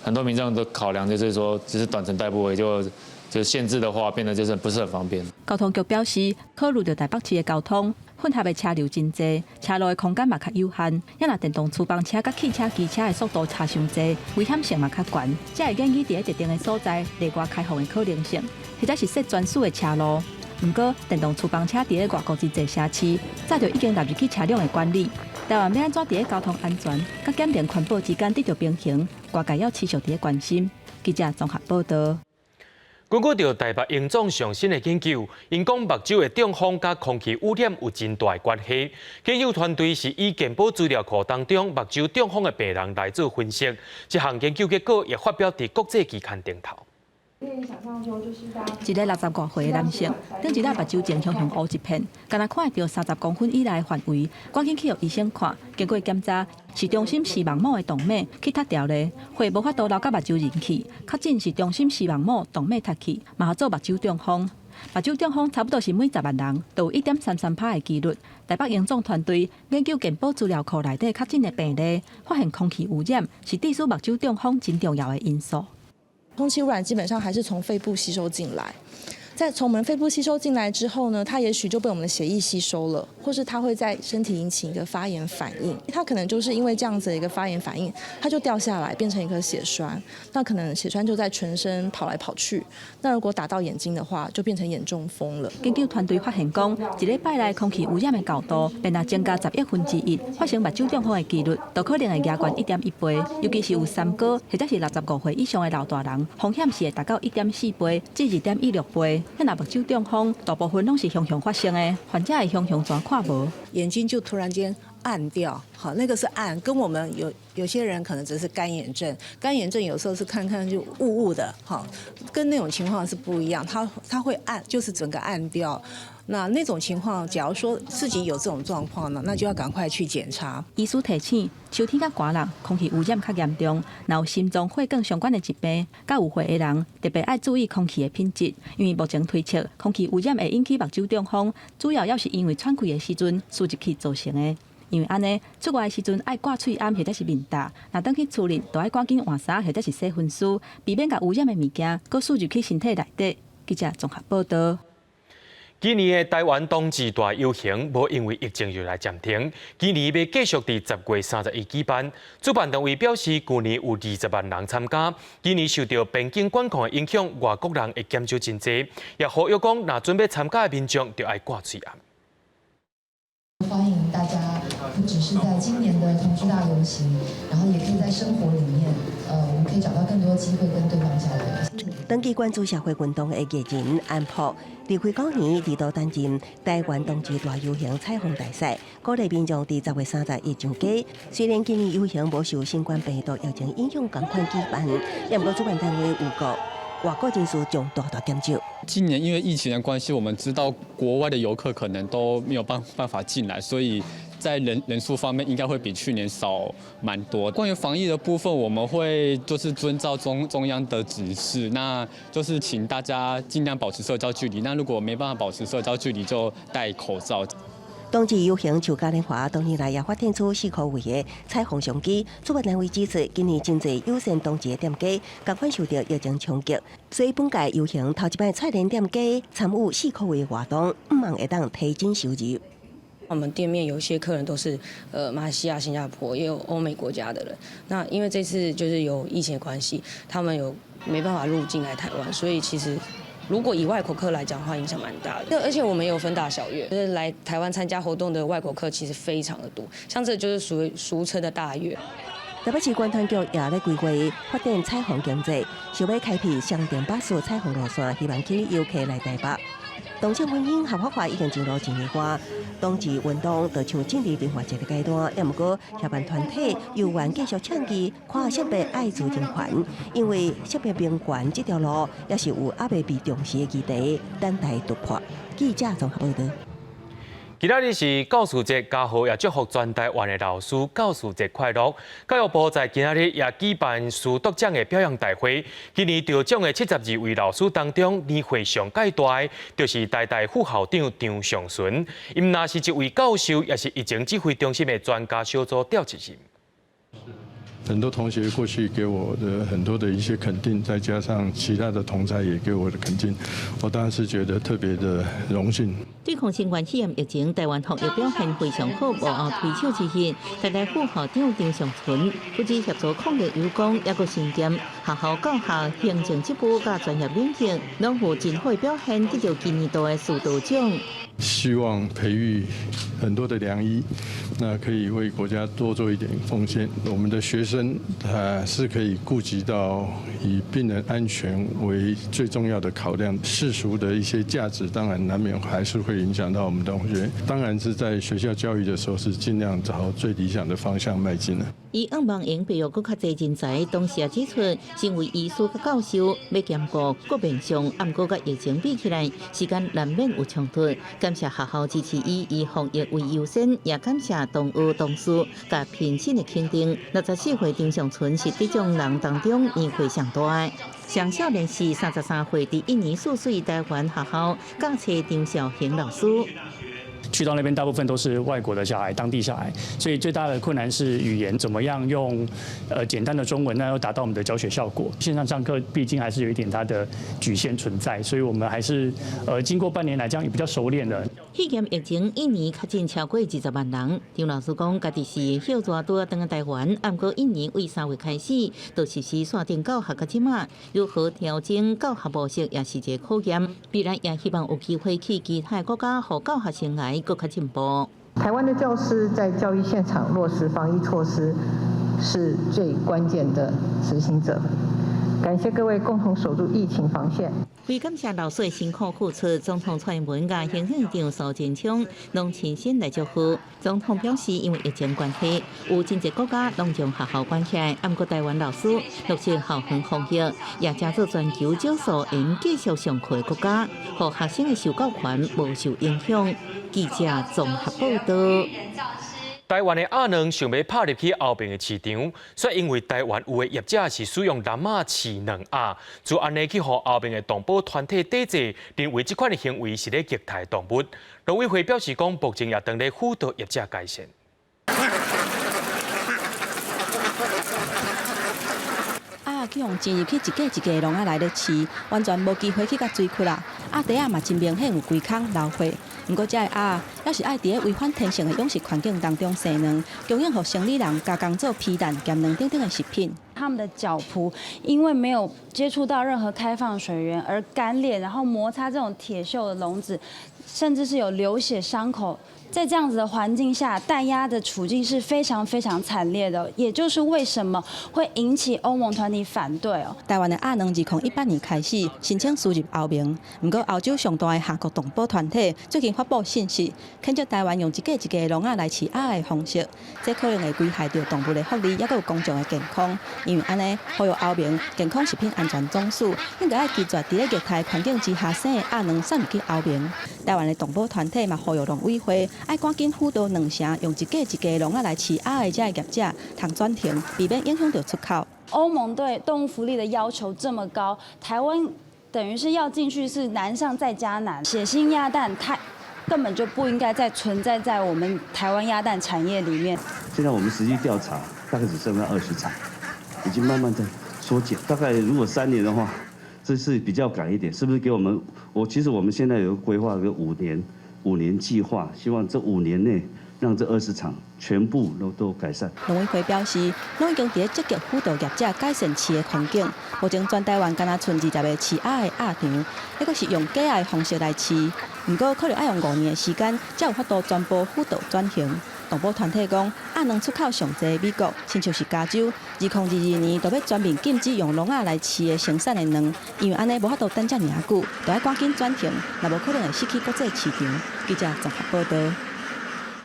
很多民眾都考量就是說，只是短程代步，也就限制的話，變得就是不是很方便。交通局表示，考慮著台北市的交通混合的車流真濟，車路的空間嘛較有限。啊若電動粗棒車佮汽車、機車的速度差傷濟，危險性嘛較懸，才會建議佇咧特定的所在例外開放的可能性，或者是設專屬的車路。毋過，電動粗棒車佇咧外國真濟城市，早就已經納入去車輛的管理。台灣欲按怎佇咧交通安全佮減能環保之間得著平衡，外界猶持續佇咧關心。記者綜合報道。根據著台北榮總上新的研究，𪜶講目睭的中風佮空氣污染有真大的關係。研究團隊是以健保資料庫當中目睭中風的病人來做分析，這項研究結果也發表佇國際期刊頂頭。一个60外歲的男性，頂一禮目睭前雄雄烏一片，敢若看會著30公分以內的範圍，趕緊去予醫生看。經過檢查，是中心視網膜的動脈去脫掉咧，血無法度流到目睭入去，確診是中心視網膜動脈脫去，嘛號做目睭中風。目睭中風差不多是每10萬人都有1.33趴的幾率。台北榮總團隊研究健保資料庫內底確診的病例，發現空氣污染是致使目睭中風真重要的因素。空氣污染基本上還是從肺部吸收進來，在從我們肺部吸收進來之後呢，它也許就被我們的血液吸收了，或是它會在身體引起一個發炎反應，它可能就是因為這樣子的一個發炎反應，它就掉下來變成一顆血栓，那可能血栓就在全身跑來跑去，那如果打到眼睛的話，就變成眼中風了。研究團隊發現講，一禮拜內空氣污染的厚度，便若增加1/10億，發生目睭中風的幾率，就可能會加懸1.1倍，尤其是有三高或者是65歲以上的老大人，風險是會達到1.4倍至2.16倍。那若目睭中風，大部分攏是雄雄發生的，患者會雄雄全看無，眼睛就突然間暗掉，好，那個是暗，跟我們有些人可能只是乾眼症，乾眼症有時候是看看就霧霧的，好，跟那種情況是不一樣，它會暗，就是整個暗掉。那種情況，假如說自己有這種狀況呢，那就要趕快去檢查。醫師提醒，秋天較寒冷，空氣污染較嚴重，若有心臟血管相關的疾病，佮有歲的人，特別愛注意空氣的品質，因為目前推測空氣污染會引起目睭中風，主要猶是因為喘氣的時陣吸入去造成的。因為按呢，出外的時陣愛掛喙罨或者是面罩，若轉去厝裡，就愛趕緊換衫或者是洗身軀，避免共污染的物件閣輸入去身體內底。記者綜合報道。今年的台灣冬至大遊行無因為疫情就來暫停，今年欲繼續佇10月31舉辦。主辦單位表示，舊年有20萬人參加，今年受著邊境管控的影響，外國人會減少真濟。也呼籲講，若準備參加的民眾，就愛掛喙罨。歡迎大家，不只是在今年的同志大遊行，然後也可以在生活裡面，我們可以找到更多機會跟對方交流。長期關注社會運動的藝人安珀，2009年二度擔任台灣同志大遊行彩虹大使，鼓勵民眾佇10月31上街。雖然今年遊行無受新冠病毒疫情影響，仝款舉辦，也毋過主辦單位預估外國人數將大大減少。今年因為疫情的關係，我們知道國外的遊客可能都沒有辦法進來，所以在人數方面應該會比去年少蠻多。關於防疫的部分，我們會就是遵照中央的指示，那就是請大家盡量保持社交距離。那如果沒辦法保持社交距離，就戴口罩。冬至遊行像嘉年華，多年來也發展出四箍位的彩虹商機。主辦單位指出，今年真濟友善同志的店家，仝款受著疫情衝擊，所以本屆遊行頭一擺串連店家參與四箍位活動，向望會當提振收入。我們店面有一些客人都是馬來西亞、新加坡，也有歐美國家的人。那因為這次就是有疫情的關係，他們有沒辦法入境來台灣，所以其實如果以外國客來講的話，影響蠻大的。而且我們有分大小月，就是來台灣參加活動的外國客其實非常的多，像這就是屬於俗稱的大月。台北市觀團局也咧規劃發展彩虹經濟，想欲開闢雙重巴士彩虹路線，希望吸引遊客來台北。同性婚姻合法化已經進入一年外，同志運動就像進入另外一個階段。也毋過協辦團體猶原繼續倡議跨性別愛自人權，因為性別平權這條路也是有猶未被重視的議題，等待突破。記者綜合報道。今仔日是教師節，家和也祝福全台灣的老師教師節快樂。教育部在今仔日也舉辦師鐸獎的表揚大會。今年得獎的72位老師當中，年歲上蓋大的，就是台大副校長張上淳。伊毋但是一位教授，也是疫情指揮中心的專家小組召集人。很多同學過去給我的很多的一些肯定，再加上其他的同儕也給我的肯定，我當然是覺得特別的榮幸。對抗新冠肺炎疫情，台灣防疫表現非常好，幕後推手之一，台大副校長張尚存不止協助抗疫有功，抑閣身兼學校教學、行政職務佮專業領域，攏有真好表現，得著今年度的師道獎。希望培育很多的良醫，那可以為國家多做一點奉獻。我們的學生啊，是可以顧及到以病人安全為最重要的考量，世俗的一些價值，當然難免還是會影響到我們同學。當然是在學校教育的時候，是盡量朝最理想的方向邁進的。伊向望會培育閣較濟人才，同時也指出，身為醫師佮教授，欲兼顧各面向，毋過佮疫情比起來，時間難免有衝突。感謝學校支持伊以防疫為優先，也感謝同學同事佮評審的肯定。64歲張尚存是得獎人當中年歲上大的。上少年是33歲，佇一年四歲台灣學校教冊張紹興老師。去到那邊，大部分都是外國的小孩，當地小孩，所以最大的困難是語言，怎麼樣用簡單的中文，那又達到我們的教學效果。線上上課畢竟還是有一點它的局限存在，所以我們還是經過半年來，這樣也比較熟練了。肺炎疫情一年確診超過20萬人，張老師講，家己是歇熱拄仔轉來台灣，毋過一年為3月開始就實施線頂教學，到這馬如何調整教學模式，也是一個考驗。未來也希望有機會去其他國家，予教學生涯閣較進步。台灣的教師在教育現場落實防疫措施，是最關鍵的執行者。感謝各位共同守住疫情防線。為感謝老師的辛苦付出，總統蔡英文佮行政院長蘇貞昌攏親身來祝賀。總統表示，因為疫情關係，有真濟國家攏將學校關起來，毋過台灣老師落實校園防疫，也成做全球少數會繼續上課的國家，予學生的受教權無受影響。記者綜合報道。台灣的鴨卵想欲拍入去歐盟的市場，卻因為台灣有的業者是使用籠仔飼卵鴨，就按呢去予歐盟的動保團體抵制，認為這款的行為是咧虐待動物。農委會表示講，目前也正咧輔導業者改善。鴨去予進入去一格一格籠仔內咧飼，完全無機會去共追逐啦。鴨蹄仔嘛真明顯有規空流血。毋過，這个鴨猶是愛佇咧違反天性的養殖環境當中生卵，供應予生理人加工做皮蛋兼卵等等的食品。他們的腳蹼因為沒有接觸到任何開放水源而乾裂，然後摩擦這種鐵鏽的籠子，甚至是有流血傷口。在這樣子的環境下，蛋鴨的處境是非常非常慘烈的，也就是為什麼會引起歐盟團體反對哦。台灣的鴨卵2018年開始申請輸入歐盟，毋過歐洲上大的夏國動保團體最近發布信息，譴責台灣用一格一格籠仔來飼鴨的方式，這可能會危害著動物的福利，抑閣有公眾的健康。因為按呢，呼籲歐盟健康食品安全總署應該愛拒絕佇咧虐待環境之下生的鴨卵送入去歐盟。台灣的動保團體嘛呼籲農委會愛趕緊輔導兩城用一格一格籠仔來飼鴨的這个業者，通轉型，避免影響著出口。歐盟對動物福利的要求這麼高，台灣等於是要進去是難上再加難。血腥鴨蛋，它根本就不應該再存在在我們台灣鴨蛋產業裡面。現在我們實際調查，大概只剩下20場，已經慢慢在縮減。大概如果3年的話，這是比較趕一點，是不是給我們？我其實我們現在有規劃個5年計劃，希望這五年內讓這20場全部都改善。農委會表示，攏已經佇咧積極輔導業者改善飼的環境。目前全台灣干焦賰20個飼鴨的鴨場，抑閣是用假鴨的方式來飼。毋過可能愛用5年的時間，才有法度全部輔導轉型。動保團體講，鴨卵出口上濟美國，親像是加州，2022年就欲全面禁止用籠仔來飼的生產的卵，因為按呢無法度等遮爾仔久，就愛趕緊轉型，若無可能會失去國際市場。記者綜合報道。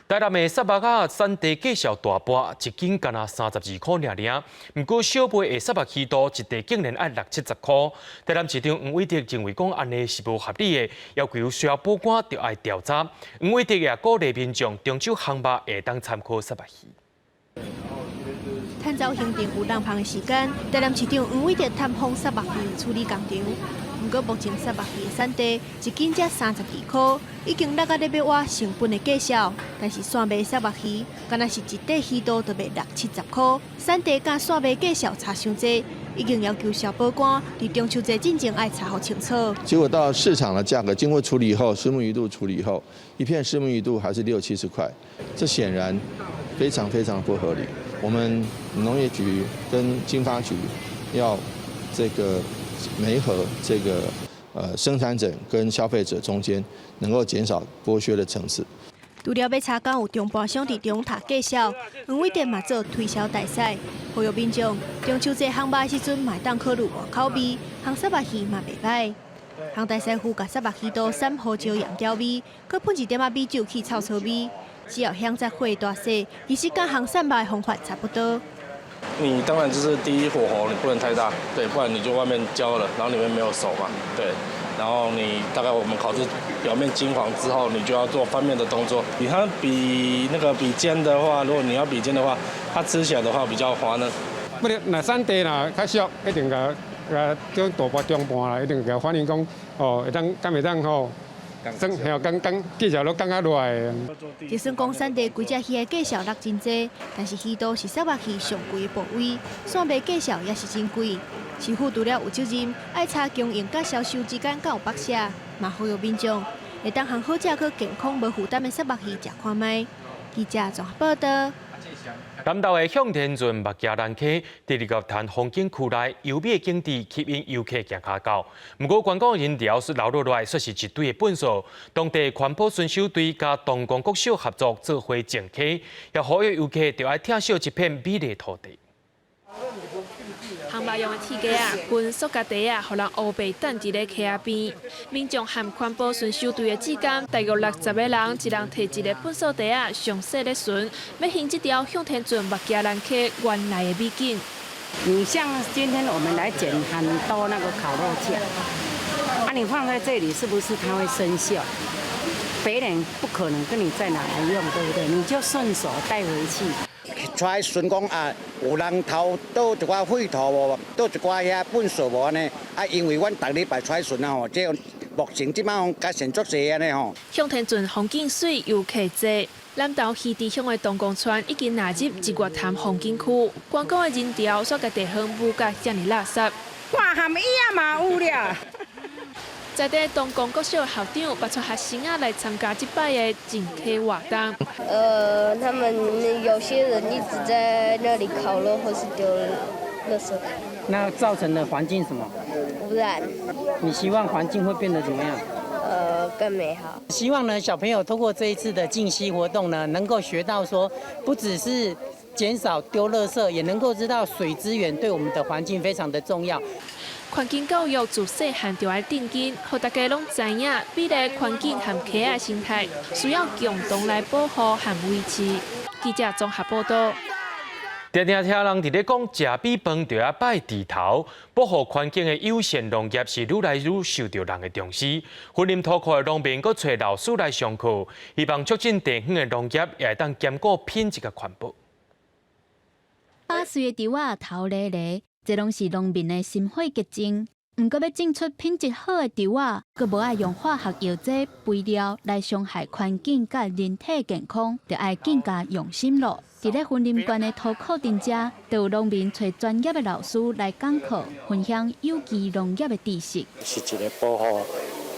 台南的虱目仔產地繼續大盤，一斤干焦32箍爾爾。毋過小賣的虱目魚肚一塊竟然愛六七十箍。台南市長黃偉哲認為講按呢是無合理的，要求需要保官著愛調查。黃偉哲也鼓勵民眾中秋烘肉會當參考虱目魚。趁走行程有空芳的時間，台南市長黃偉哲探訪虱目魚處理工廠。毋過過目前虱目魚的產地一斤才32箍，已經落甲咧欲倚成本的價數。但是散賣虱目魚，敢若是一塊魚肚就賣六七十箍，產地佮散賣價數差傷濟，已經要求消保官佇中秋節進前愛查予清楚。結果到市場的價格經過處理後，虱目魚肚處理後，一片虱目魚肚還是六七十塊，這顯然非常非常不合理。我們農業局跟經發局要這個媒合這個生產者跟消費者中間，能夠減少剝削的層次。除了欲查敢有中盤商佇中塔價數，魚米店嘛做推銷大賽，呼籲民眾中秋節烘肉的時陣，嘛會當考慮換口味，烘虱目魚嘛袂䆀。烘大師傅共虱目魚肚捎胡椒鹽調味，閣噴一點仔米酒去臭臭味。只要響在火大細，其實佮烘鱔肉的方法差不多。你當然就是第一火候你不能太大，對，不然你就外面焦了，然後裡面沒有熟嘛，對。然後你大概我們烤至表面金黃之後，你就要做翻面的動作。你看比那個比煎的話，如果你要比煎的話，它吃起來的話比較滑嫩。不是，若產地若較俗，一定共共這大盤中盤啦，一定共反映講，哦，會當敢會當吼。算嚇降降，價數攏降較落來。就算講產地規隻魚的價數落真濟，但是魚肚是虱目魚上貴的部位，散賣價數也是真貴。市府除了有責任愛查供應佮銷售之間敢有剝削，嘛呼籲民眾會當烘好食閣健康無負擔的虱目魚食看覓。記者綜合報道。南投的向天圳目加蘭溪，佇日月潭風景區內優美的景致吸引遊客行跤到。毋過觀光人潮是流落來，卻是一堆的糞埽。當地環保巡守隊佮東光國小合作做伙淨溪，也呼籲遊客著愛疼惜這片美麗土地。烘肉用的鐵架仔，分塑膠袋仔，予人烏白擲佇咧溪仔邊。民眾和環保巡守隊的志工，大約60個人，一人提一个糞埽袋仔，詳細咧巡，欲還這條向天圳目加蘭溪原來的美景。你像今天我們來撿很多那個烤肉架，啊，你放在這裡是不是它會生鏽？別人不可能跟你再拿來用，對不對？你就順手帶回去。出來巡講啊，有人偷倒一寡廢土無，倒一寡遐糞埽無按呢？啊，因為阮逐禮拜出來巡啊吼，這目前這擺改善足濟按呢吼。向天圳風景媠，遊客濟。南投魚池鄉的東光村已經納入日月潭風景區，觀光的人潮煞共地方汙甲遮爾垃圾。看含椅仔嘛有了。在地東光國小校長嘛帶學生仔來參加這擺的淨溪活動。他們有些人一直在那裡烤肉或是丟垃圾。那造成的環境什麼？污染。你希望環境會變得怎麼樣？更美好。希望呢，小朋友透過這一次的淨溪活動呢，能夠學到說，不只是減少丟垃圾，也能夠知道水資源對我們的環境非常的重要。環境教育自細漢就愛奠根，予大家攏知影，美麗環境和溪仔生態需要共同來保護和維持。記者綜合報道。定定聽人佇咧講，食米飯就愛拜豬頭，保護環境的友善農業是愈來愈受著人的重視。雲林土庫的農民閣揣老師來上課，希望促進地方的農業也會當兼顧品質佮環保。飽穗的稻仔頭犁犁，這攏是農民的心血結晶。毋過欲種出品質好的稻仔，閣無愛用化學藥劑、肥料來傷害環境佮人體健康，就愛更加用心囉。佇咧雲林縣的土庫鎮遮，就有農民揣專業的老師來講課，分享有機農業的知識。是一个保護，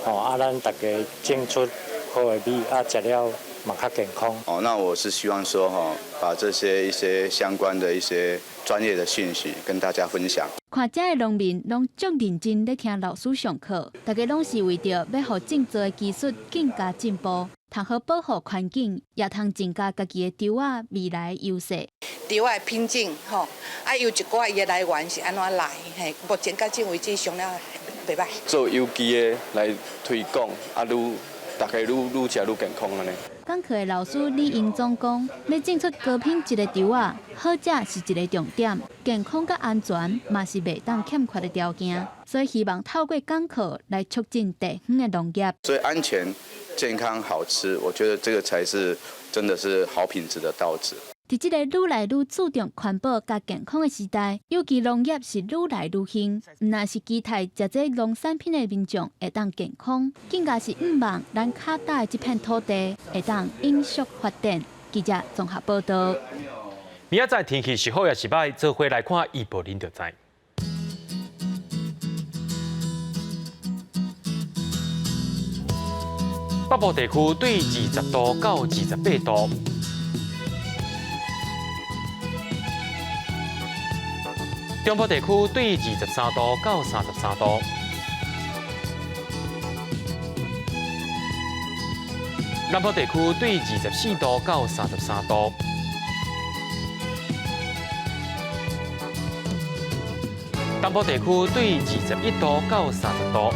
吼啊，咱大家種出好的米，啊，食了嘛較健康。哦，那我是希望說，吼，把這些一些相關的一些專業的訊息跟大家分享。看遮的農民攏足認真咧聽老師上課，大家攏是為著欲予種作的技術更加進步，通好保護環境，也通增加家己的稻仔未來優勢。稻仔的品種吼，啊有一寡伊的來源是按怎來？嘿，目前到這為止上了袂䆀。做有機的來推廣，啊，愈大家愈愈食愈健康按呢。講課的老師李英宗講，欲種出高品質的稻仔，好食是一个重點，健康佮安全嘛是袂當欠缺的條件，所以希望透過講課來促進地方的農業。所以安全、健康、好吃，我覺得這個才是真的是好品質的稻子。佇這個愈來愈注重環保佮健康的時代，有機農業是愈來愈興。毋但是期待食這農產品的民眾會當健康，更加是向望咱跤踏的這片土地會當永續發展。記者綜合報道。明仔載天氣是好抑是䆀，做伙來看預報，恁就知。北部地區對20度到28度。中部地區對23度到33度。南部地區對24度到33度。東部地區對21度到30度。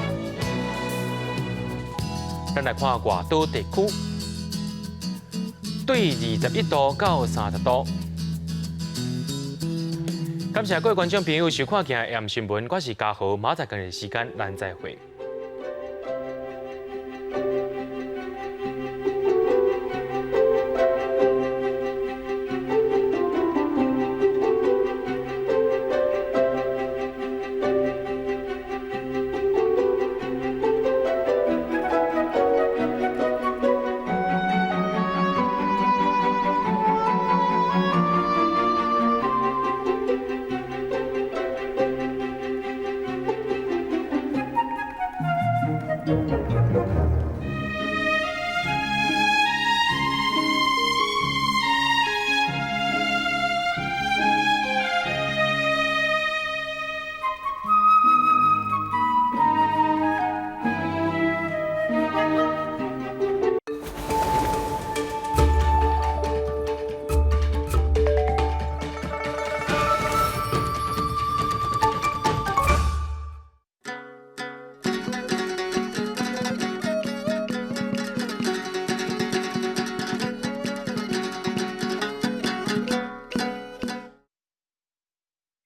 咱來看外島地區，對21度到30度。感謝各位觀眾朋友收看今日新聞，我是嘉豪，明仔載仝个時間，咱再會。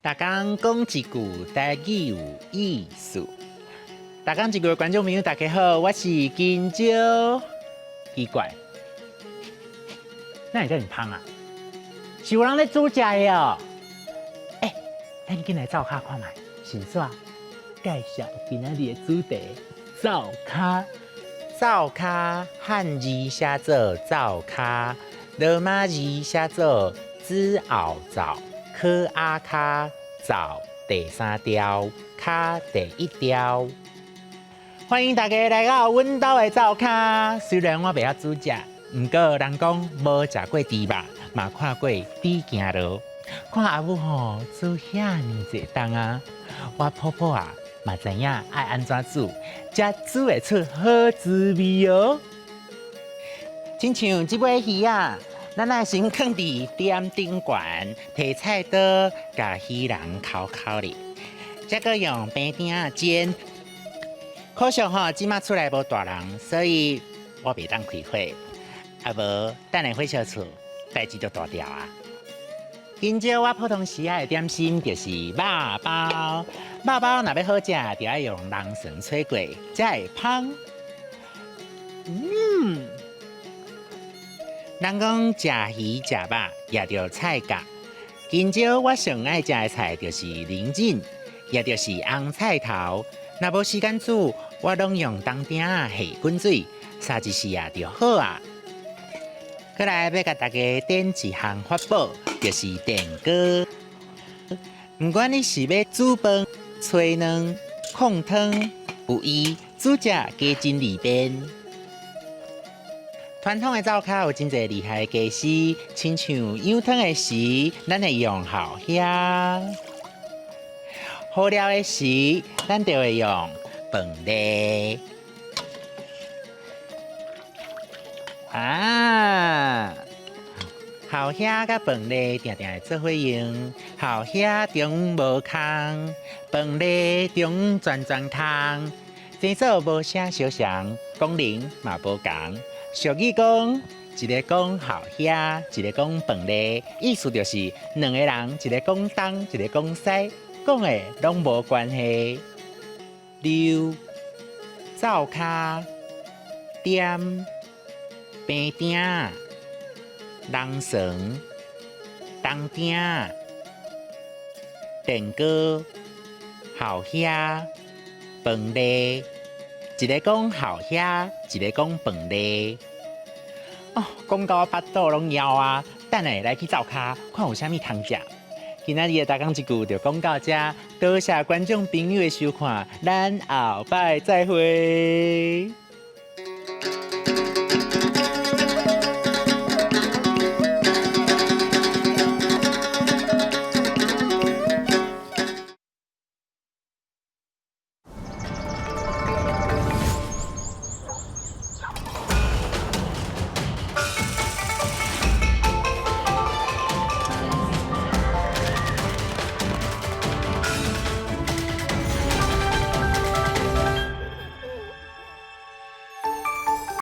逐工講一句台語有意思。逐工一句的觀眾朋友，大家好，我是金蕉。奇怪，哪會遮爾芳啊？是有人咧煮食的哦。欸，咱緊來灶跤看覓，先煞介紹今仔日的主題：灶跤。灶跤漢字寫做灶跤，羅馬字寫做子後灶。可阿跤灶第三條，跤第一條。歡迎大家來到阮兜的灶跤。雖然我袂曉煮食，毋過人講無食過豬肉，嘛看過豬行路。看阿母吼煮遐爾濟冬啊，我婆婆啊嘛知影愛按怎煮，才煮會出好滋味哦。親像這尾魚仔。咱愛先囥佇點頂懸，提菜刀共魚礱摳摳咧，再閣用平鼎仔煎。可惜吼，這馬厝內無大人，所以我袂當開火。啊無，等下火燒厝，代誌就大條啊。今朝我普通時仔的點心就是肉包，肉包若欲好食，就愛用人參炊過，才會芳。人講食魚食肉，也著菜角。今朝我上愛食的菜就是龍井，也就是紅菜頭。若無時間煮，我攏用銅鼎仔下滾水，煠一時啊就好啊。閣來欲共大家點一項法寶，就是電鍋。毋管你是欲煮飯、炊卵、炕湯，有伊煮食加真利便。傳統的灶跤有真濟厲害的家師，親像養湯的時，咱會用蠔蝦；好料的時，咱就會用飯粒。啊，蠔蝦佮飯粒定定會做伙用，蠔蝦中無空，飯粒中全全空，生做無啥相像，功能嘛無仝。俗語講，一個講蠔蝦，一個講飯粒，意思就是兩個人，一個講東，一個講西，講的攏無關係。溜灶跤點平鼎人參冬鼎、電鍋、鱟蝦、飯粒，一個講鱟蝦，一個講飯粒。哦，講到我腹肚攏枵啊！等下來去灶跤，看有啥物通食。今仔日的台港一句就講到這，多謝觀眾朋友的收看，咱後擺再會。